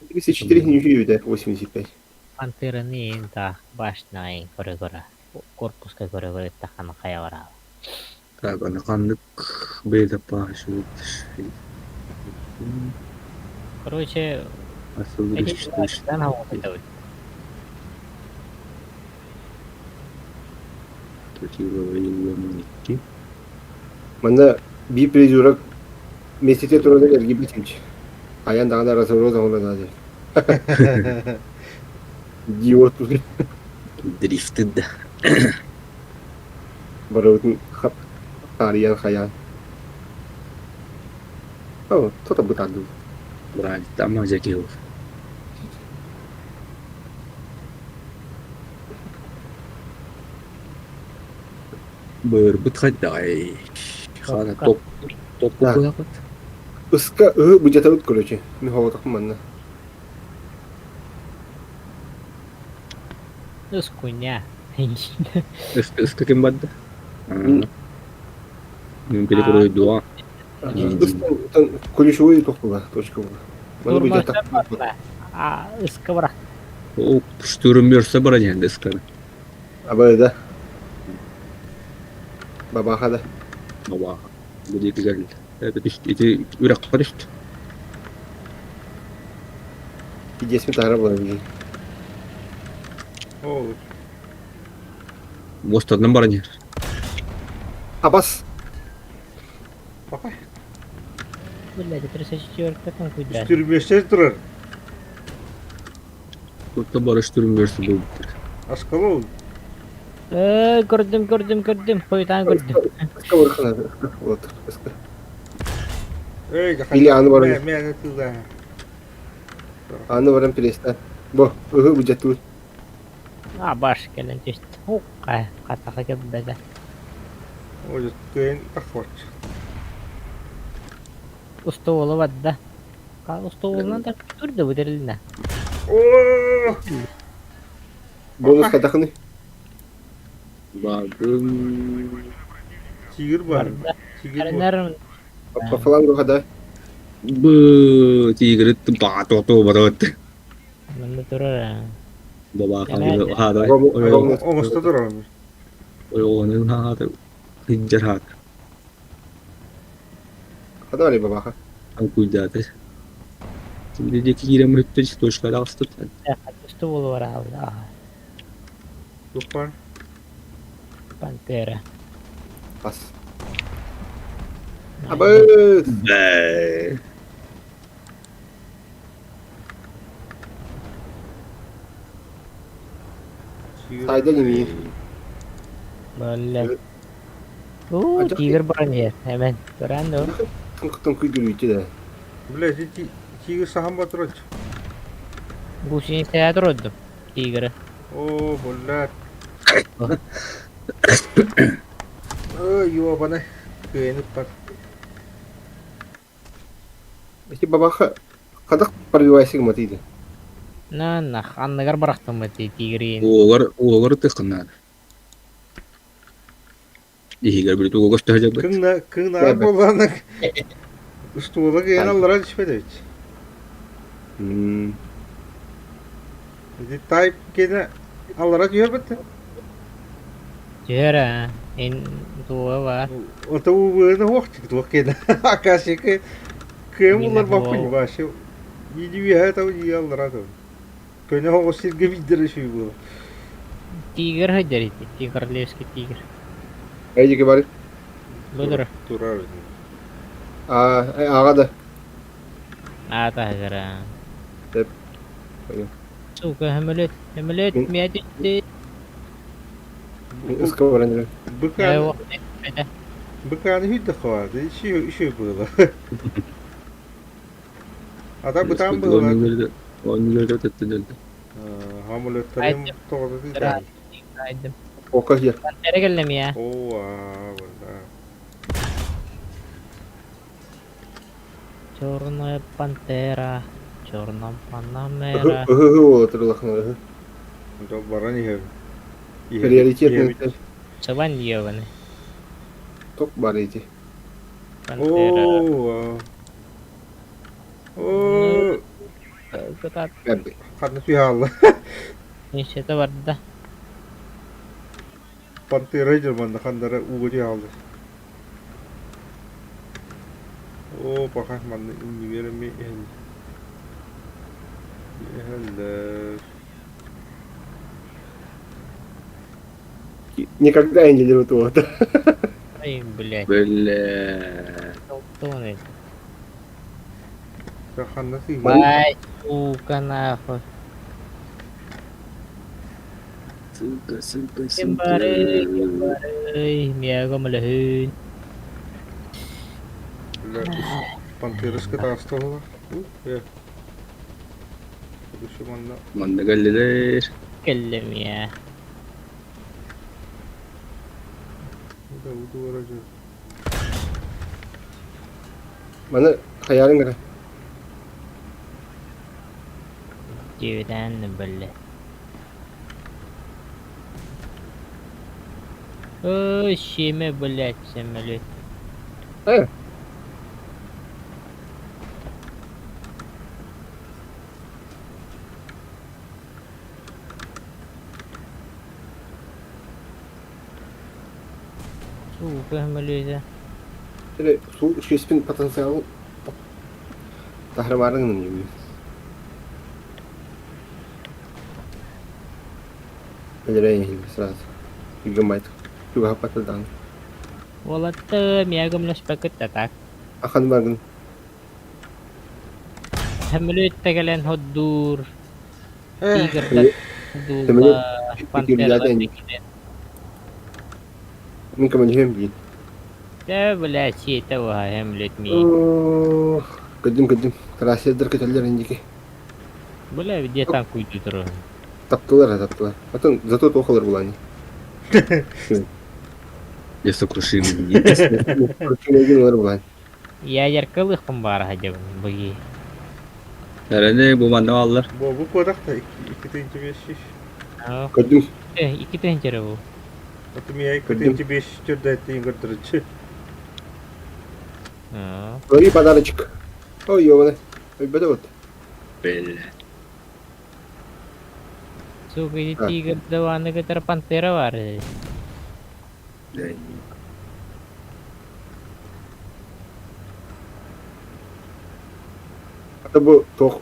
34 не 85. Пантераны инта башнайын көрө-көрө, корпуска көрө-көрө ыттаххана хайа бараaba. Так, аны ханнык бэйдапаашыбыт Короче, эти Манна биир призурок миэстэтигэр туран эргийбит имч. Хайаан даҕаны разворот оҥоро наада. Идиот. Дрифты да. Барыбытын хап таарыйан хайаан. О, кто-то бытаардыбыт. Браалтама Жакилов. Быырбыт хайдаҕай? Хаана топ топ Так. куһаҕыт. Ыска ыһы быдьатабыт короче. Мин хоҕотохпун манна. Ыскуня. Ыска ким барда? Мин перекрою Ыстан ключевой тохтула точка була. Маны быдьатах. А ыска бара. О, штурмерсе бара диэн ысканы. Абы да. Бабаха да. Бабаха. Бу диэки кэллэ. Это ити үрэххэ түстэ. Пиздец таһара буолар билигин. Ол Муостатынан баран иһэр. Абас! Папа. Блядь, 34 там куда? Түрмөстөр турар. Тут бары штурмерсы буолбуттар. Аскалол. Э, көрдүм, көрдүм, көрдүм. Хойутаан көрдүм. Ыска барахана. Вот, ыска. Эй, Или аны баран. Мен тылда. Аны баран перестань. Бу, ыһы быдьатыыр. А, баш кэлэн түстэ. Укка, хатаха кэлбэтэ. Ой, кыайын тахвач. Устуолу барда. Устуолунан да турда бүтэрилинэ. О! Бонус хатахыны. Бардым. Тигр бар. Барда. Тигр бар. Арынар По флангу хада. Бу тигр баа тоо барат. манна турар. Баба Эмэ. хаада. Оңоста турар. Ойоҕунун хаата хинжер хаат. Хада бар бабаха. Куйдааты. Şimdi диэки киирэн бүттэ точкада астыт. Устуолу бараалла. Туппар. Пантера. Ас. Абы! Бэ. Сайда нemi. Бля. У, тигр баран иһэр. Эмэн. Көрөн дуо? Тың күйдүрүүтү да. Бля, тигр сахан батырат. Гусеница турдум. Тигры. О, блядь. Ой, ёбана. Кыайын ыппар. Эти бабаха хадах пробивайся матиды. На, на, анныгар барахтым ти тигрин. Уогар уогар тыхынаар. Иһигэр били тугу көстө сылдьарбыт. Кыңна, кыңна болланак. Устуола кыйын аллара түспэт эбит. Ити тайп кene аллара түһэр Түһэр ин туа бар. Ото убыны хуохтик туох кene. Акашеке кыйын булар баппын башы. Иди үһэ тау ии аллара тау. Көнө хоҕус сиргэ бииддere шүй була. Тигр хадер ити. Ти королевский тигр. Эйдике бар. Бұдыр. Турар. А, ага да. А, тагыра. Деп. Сука, хамылет, хамылет, миятитти. Ыска баран. Быканы быканы хүдде хавады. Шүй шүй була. Ата бытан була. Оннүлөрдө төттүнөлдө. Хамылеттарым тоҕото тиийдэ. Айдым. Ока here. Пантера келлем я. Оо, аа, була. Черная пантера. Черном панамера. Ыһы болот ырылахна. Баран иһэр. Приоритетный Сабан ебаный. ток бар эти. Пантера. Оо. Оо. Кытаат. Ханна түһэ Миссията барда. Пантера дьыл манна ханнара ууга түһэ хаалла. Оо, пока манна иннибэр эмиэ иһэн иһэллэр. Никогда я не беру вот. Ай, блядь. Бля. Толтон Ханна сыһыы? Бай, сука, нахуй. Сука, сука, Ким бары, ким сука. бары, миэхэ мөлөһүн. Бля, Пантерышка таҕыста буолар. Короче, манна Манна кэллилэр. Кэллим я. да удуора дьон. Маны хайаарын гына. Дьиэбитээн бэллэ. Ой, сиэмэ, блядь, самолет. Э, Сука, самолете. Или су шеспин потенциал тахрымарын гынан Билэрэ сразу. Гигабайт. Чугаһаппатыдан. Уолаттар миэхэ көмөлөспөккүт да так. Ахан баргын. Самолет кэлэн ходдуур, тигрдар Самолет дуулла, пантералар кэлэн. Мин көмөлөһүөм диин. Дэ, блядь, сиэтэ уһа самолет миин. Көрдүм көрдүм. Трассердар көтөллөр индики. Бля, где танк уйду турар. Таптылар таптылар. Атын зато туох булани. Я сокрушимый. Булан. Ядерка лыхпын баара сылдьабын быйыы. Эрэни бу манна бааллар. Бу бу куотахта 2,5 Көрдүм. Икки тыһыынча бу. Аты мия 2,5 түрдәттиин көрдөрүчү. Лови подарочек. Ой, ёбаный. Ой, бөтө вот. Бля. Сука, иди тигр даваны кытары пантера бар. Бля. Это был тох.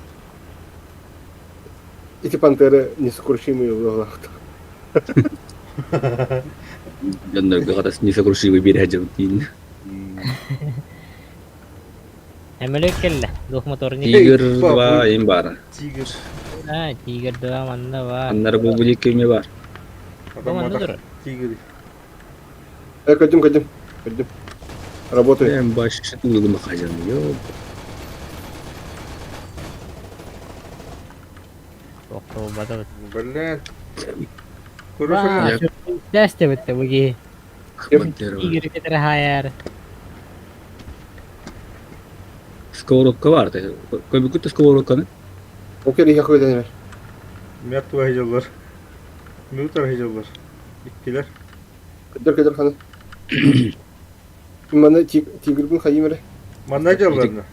Эти пантеры несокрушимые в углах. Дьоннорго хатас несокрушимый биэрэ дьабытиин. Самолет кэллэ. Двух моторник. Тигр 2 им баар. Тигр. А, тигр 2 манна бар. Аннары бу бу кеме бар. Адам Манна мадах турар. тигр. Э, көрдүм, көрдүм. Көрдүм. Работаю. Эм баш тулугуну хажан. Ёп. Охто Блин. Көрөсөң Тэс битте буги. Пантера. Тигр кытары хайар. Сковородка бар. Көбүкүт сковородканы. Окей, я хуй Мертвый хажаллар. Мютар хажаллар. Иккилер. Көдөр көдөр ханы. Маны тигрбин хайым эре. Манна жалларна.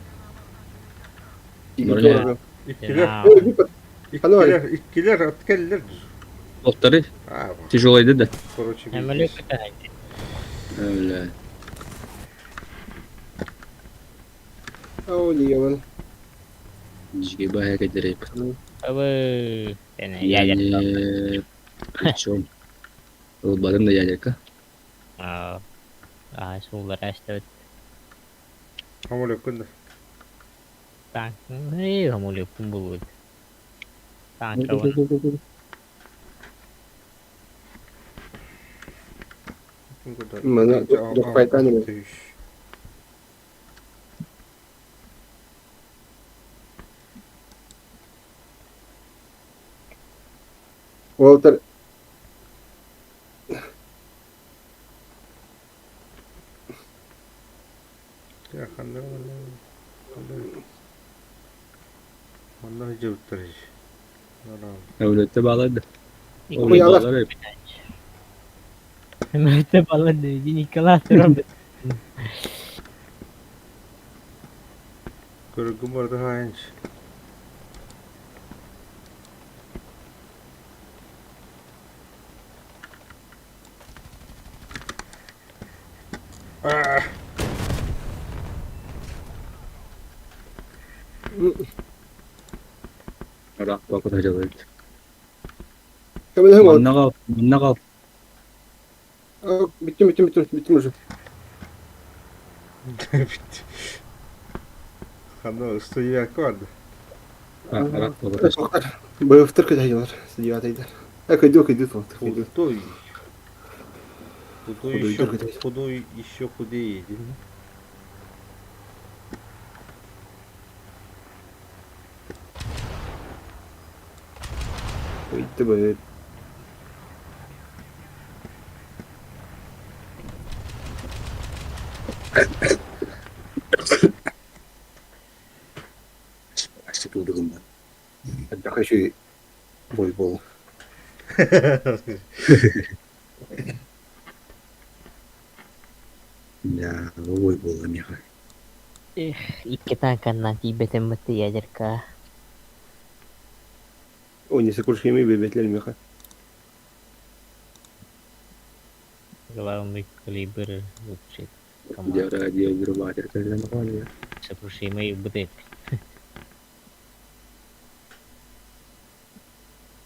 Тигр Бля. туорага. Иккилер. Ой, бипа. Иккилер, иккилер ат келлер. Локтары А, тяжелый да. короче. Самолет кытары. Бля. Ой, ёбаный. Жиге бая кедереп. Абы. Эне ядерка. Причем. Ол бадым да ядерка. А, суулар эстебит. Хамолек күндө. Танк. Эй, самолет кум булбут. Танк бар. Маны докпайтан эме. Уолтер Манна жыбыттар. Әулетте балады. Ой, алар. Самолетте балады. Николас Роберт. Көргүм барды хайынч. А, Ыраах Көмөлөһүҥ ол. Манна хал, манна хал. Бүттүм, бүттүм, бүттүм, бүттүм уже. Бүттү. Ханна студиякка барды. Ыраах Тоқтар. Боевтар көтәйдилер, студиятайдар. Көйдү, көйдү, көйдү. Худой. Худой Худой еще, көтәй. худой еще худее. Көйдү бөт. Тудугум. Хочу бойбол. Да, ой буолла миэхэ. Эх, икки танканнан тиийбэтим бытты ядерка. Ой, не сокрушимый бебетлер меха. Главный калибр лучше Дьэ, команд. радио взрыватель кэлэн хаалла. Сокрушимый бытык.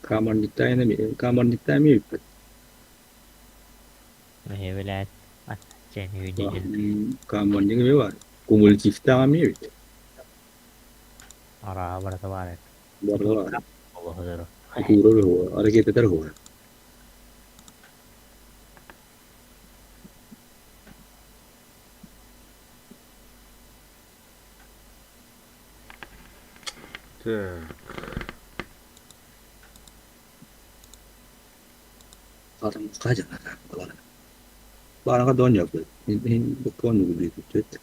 Камарниктайна эбиппит. Билээт, аттаччан үйдү Камарник эмиэ баар. Кумулятивтаах эмиэ эбит. Араа барыта баар эт. Барыта баар. Олоһодоро. Куурар уһуга, ракетатар уһуга. Так. Хатым хажана балар. Бараға дон yaptı. Hin bu konu gibi tüt.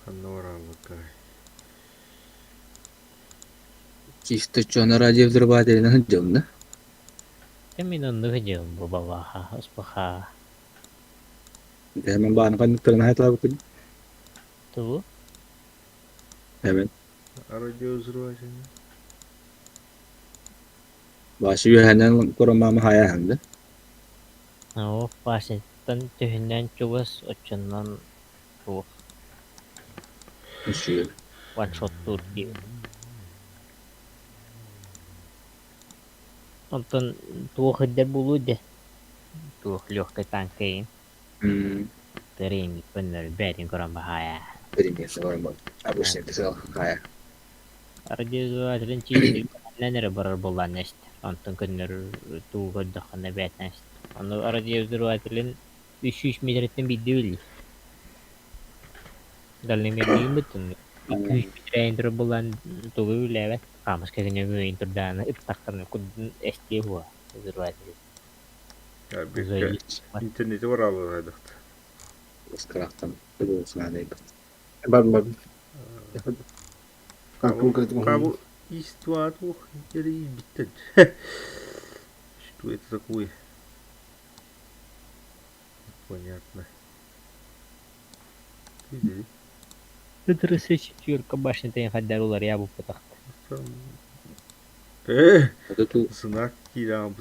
Ханна бараллыкай. Чисто чона радио взрыватель дьонна. Мин оннук дьон бу балаха, успаха. Hemen бааны канныктарын хайталабыкын. Туу? Hemen. Радиовзрыватель. Башы үһэнэн коромама хаяханды. Оо, Васяттан түһүнэн чугас оччонон туох Үсү. ваншоттуур дии. Онтон туох ирдэр буолуо дэ? Туох легкай танкайын тэрийин көннөрү бээтин көрөн баһаайа. Перемес барма. Обычный писал хая. Радиовзрывателин чиитинэн эрэ барар буоллаан эст. Онтон көннөрү туу көрдөххүнэ бээтин эст. Ону радиовзрывателин 300 метреттен биирдэ билии. Дальномердиин быттын. 200 метрейин турар буоллаан тугу билээбэт. Хаамыска кини турдааны ыттахтарына курдун эстиэ буо взрыватель. Интернети бараллар Скрахтан. Был Бар, бар. Кабу из двух или избитен. Что это такое? Понятно. Иди. Т-34 башнята хаддар улар я буппатах. Знак кирам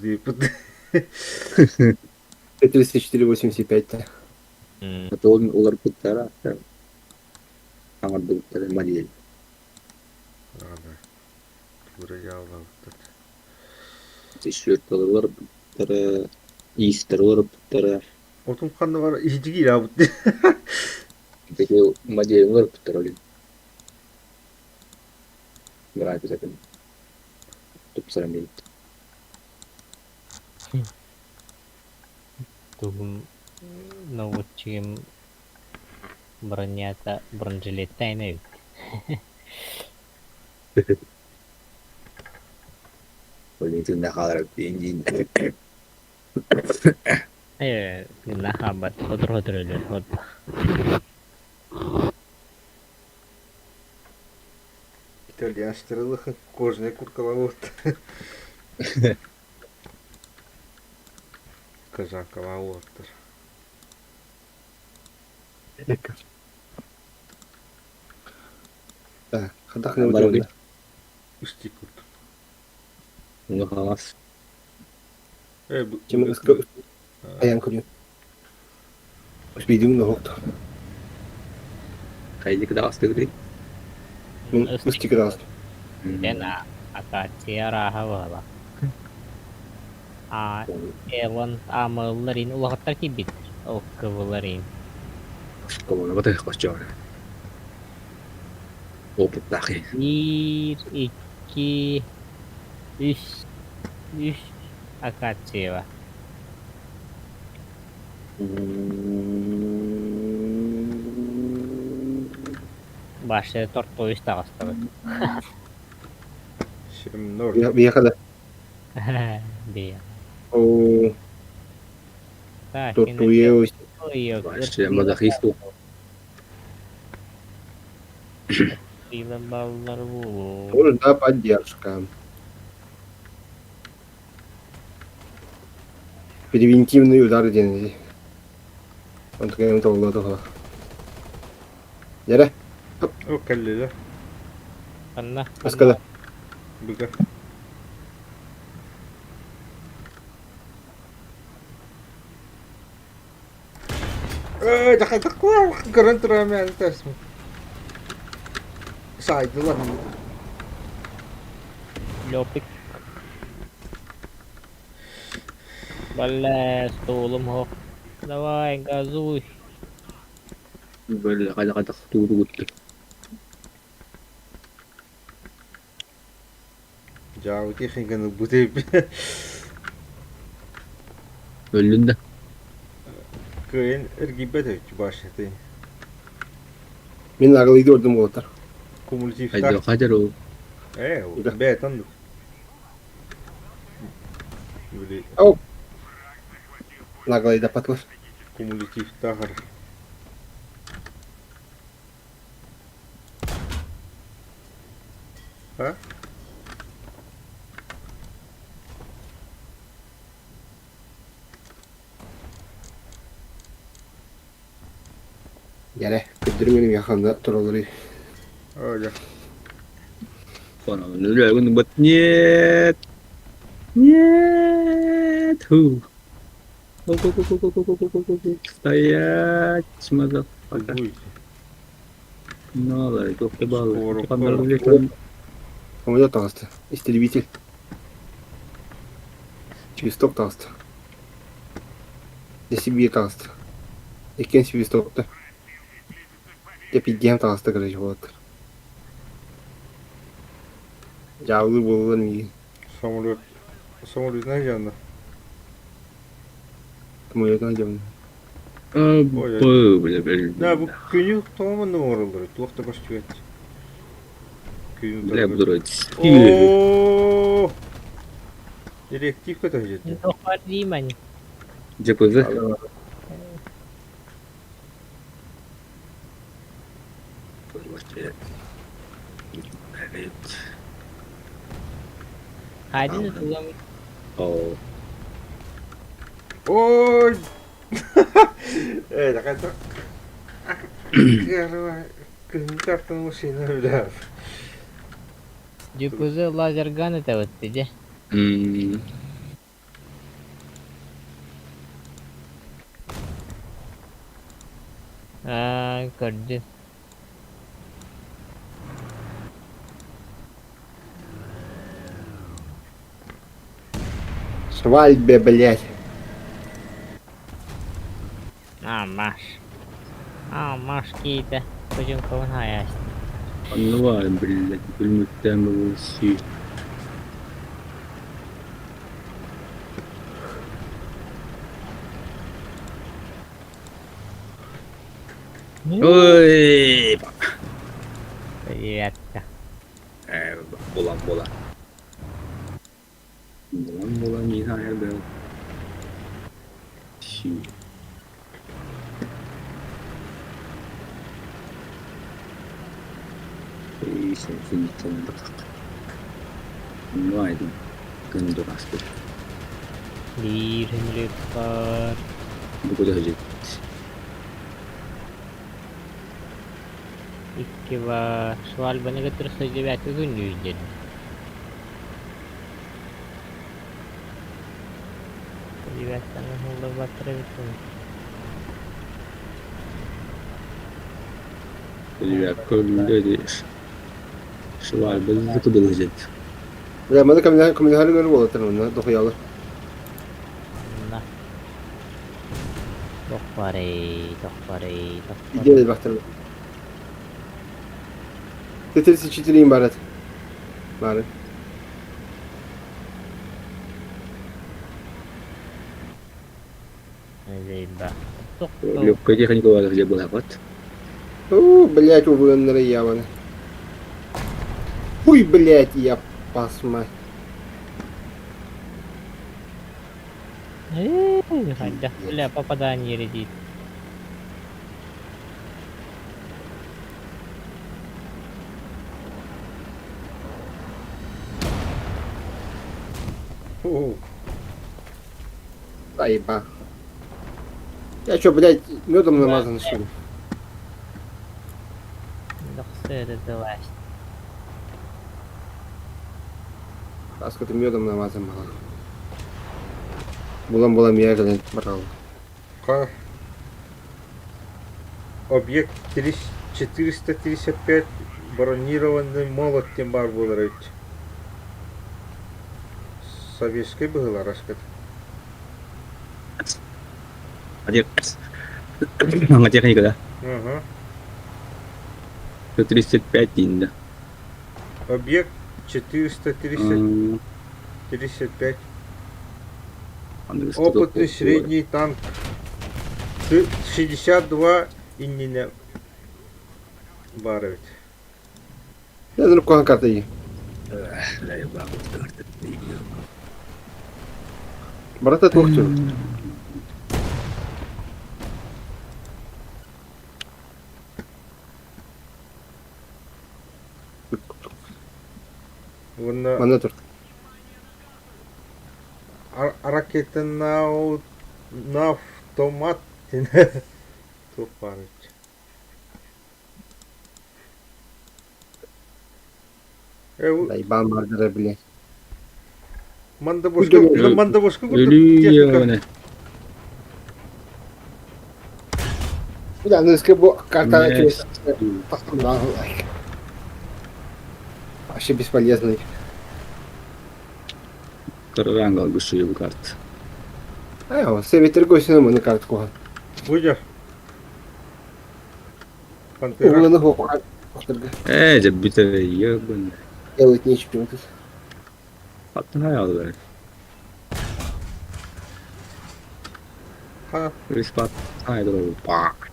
34,85-то. Это он улар путтара. Аңырдыбыттар модель. Ада. Тура жалбабыттар. Тишерт улар путтара. Истер улар путтара. Отун ханна бар ижиги ирабыт. Теки модель улар путтара олин. График тупсарам бит. Тугум наводчигим бронята бронежилет тайна бит. Олин түнде халар бензин. Гына хабат хотор хотор өлөр хот. Итальянштырылых кожаная куртка вот. Казака лауаттар. Так, хадах не удобно. Устик курт. Ну хамас. Ким Аян көрү. Успейдим ноһук. Хайдык даҕастыгырый? Мин ыстык даҕастым. Дэн акация арааһа буола. А Элон аамылларын улахаттар киирбиттэр. Ол кыбыларын. Колонна батыах коччоор. Опыттаах Биир, икки, үс, үс акация Баша тортуйус таҕыстыбыт. 7-0. Биһиэхэ да. Бия. Оо, Так, тортуйа Вообще, мазохист баллар буолуо. Нужна поддержка. Превентивный удар диэн Онтукайым толло туһа. Дьэрэ. О, кэллилэр. Ханна? Аскала. Быга. Эй, көрөн турам тэсмин. Сайдылар. Лёпик. Бля, стулом хох. Давай, газуй. Бля, хайда тугу Дьаабыти хиганы бутеп. Өллүн да. Кыайын эргийбэт эбит башняты. Мин агалыйды ордум уолаттар. Кумулятивтаах. Хайда ол. Ээ, бэйэтэн Били Ау. Наглайда патлар. кумулятивтаахар. А? Дьэрэ, көрдөрүм меним яханда туралары. Ой, Нет! Нет! Фу. Стоять, мазафака. Ну, ладно, только баллы. Самолет таҕыста. Истребитель. Свисток таҕыста. Сибиир таҕыста. Иккиэн свистокта. Дьэ пиздиэм таҕыста короче уолаттар. Дьаабылыы буоллулар миигин. Самолет. Самолетунан дьаанна. Самолетунан дьаанна. Да, бу күнү тоҕо манна оҥороллор? Туох да көстүбэт. Күнү Бля, буду О! Директив көтөһү Тоқпар деймін. ЖПЗ. Хайдын тулам. О. Ой! Э, такая Күһүн машина бля. ЖПЗ лазерган это вот иди. Аа, көрдүм. Свадьбе, блядь. А, Маш. А, Маш кейді. Көжін көбін хаясты. Аннова, блядь, күлмүттэн булси. Ой, Привет. Булан була. Булан була не знаю, да. Си. Биир хөмүлүк бар. Икки бар. Свальбаны кытары сылдьыбаты күннүүден. Девяттан уллар баттара бит. Көрүллэ Швальба кыдылыжит. Бля, маны көмөлөһөрү буолаттар манна дохуялар. Манна. Туох барый, туох барый, туох Идея барый. элбэхтэр. Т-34 барат. Бары. Легкая техника где была вот. О, блядь, убыганнары ябаны. Хуй, блядь, я пасма. Хайдах бля попадание редит. О, Заеба. Я что, блядь, медом намазан, что ли? Аска ты медом намазан была. Булам-булам я, блядь, брал. Ка. Объект 435 бронированный молот диэн баар буолар эбит. Советскай быһыылар аскыт. Аңа техника, да? Угу. 135 дейін да. Объект 435. Опытный средний танк. 62 иннинэ баар эбит. Я куһаҕан карта дии. Барыта туох түбүк? Уонна Манна тур. Ракета на автомат туох баар эбит. Дайбан бардара блядь. Мандабушка, мандабушка курдук техника. Бля, ну бу карта Вообще бесполезный. Карарангал гуши карт. А, Севетер госина мы на картку. Будешь? Пантера. Ээ, дьэ бүтэр ебаный. Делать нечего тут. Хаттан Ха. Приспат. Пак.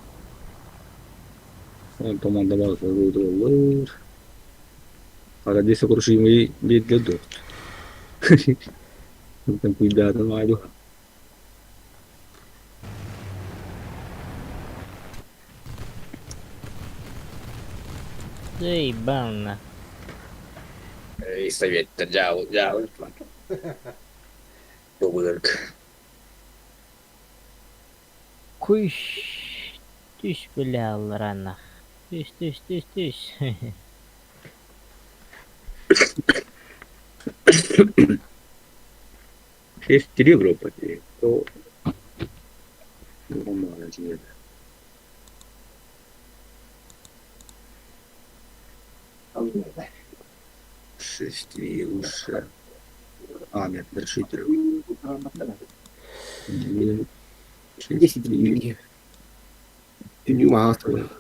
Команда бар. Хара десокрушимый бедгедот. Ten cuidado, Mario. Заебал Эй, совет, дьявол, дьявол. Добрый. Куш. Түс бля алларанах. Түс, түс, түс, түс. 6-3 группа. То... Нормально, нет. 6-3 лучше. А, нет, решитель. 10 Нюансов.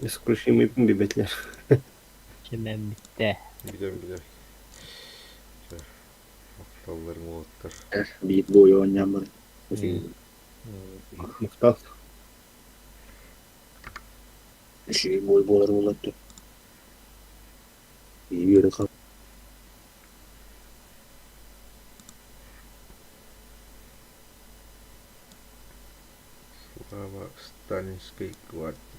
Несокрушимый бибетлер. Чемем битте. Билем, билем. Махталларым уолаттар. Биир бой оонньоон Махтал. Үчүгэй бой буолар буолар Биир Слава сталинской гвардии.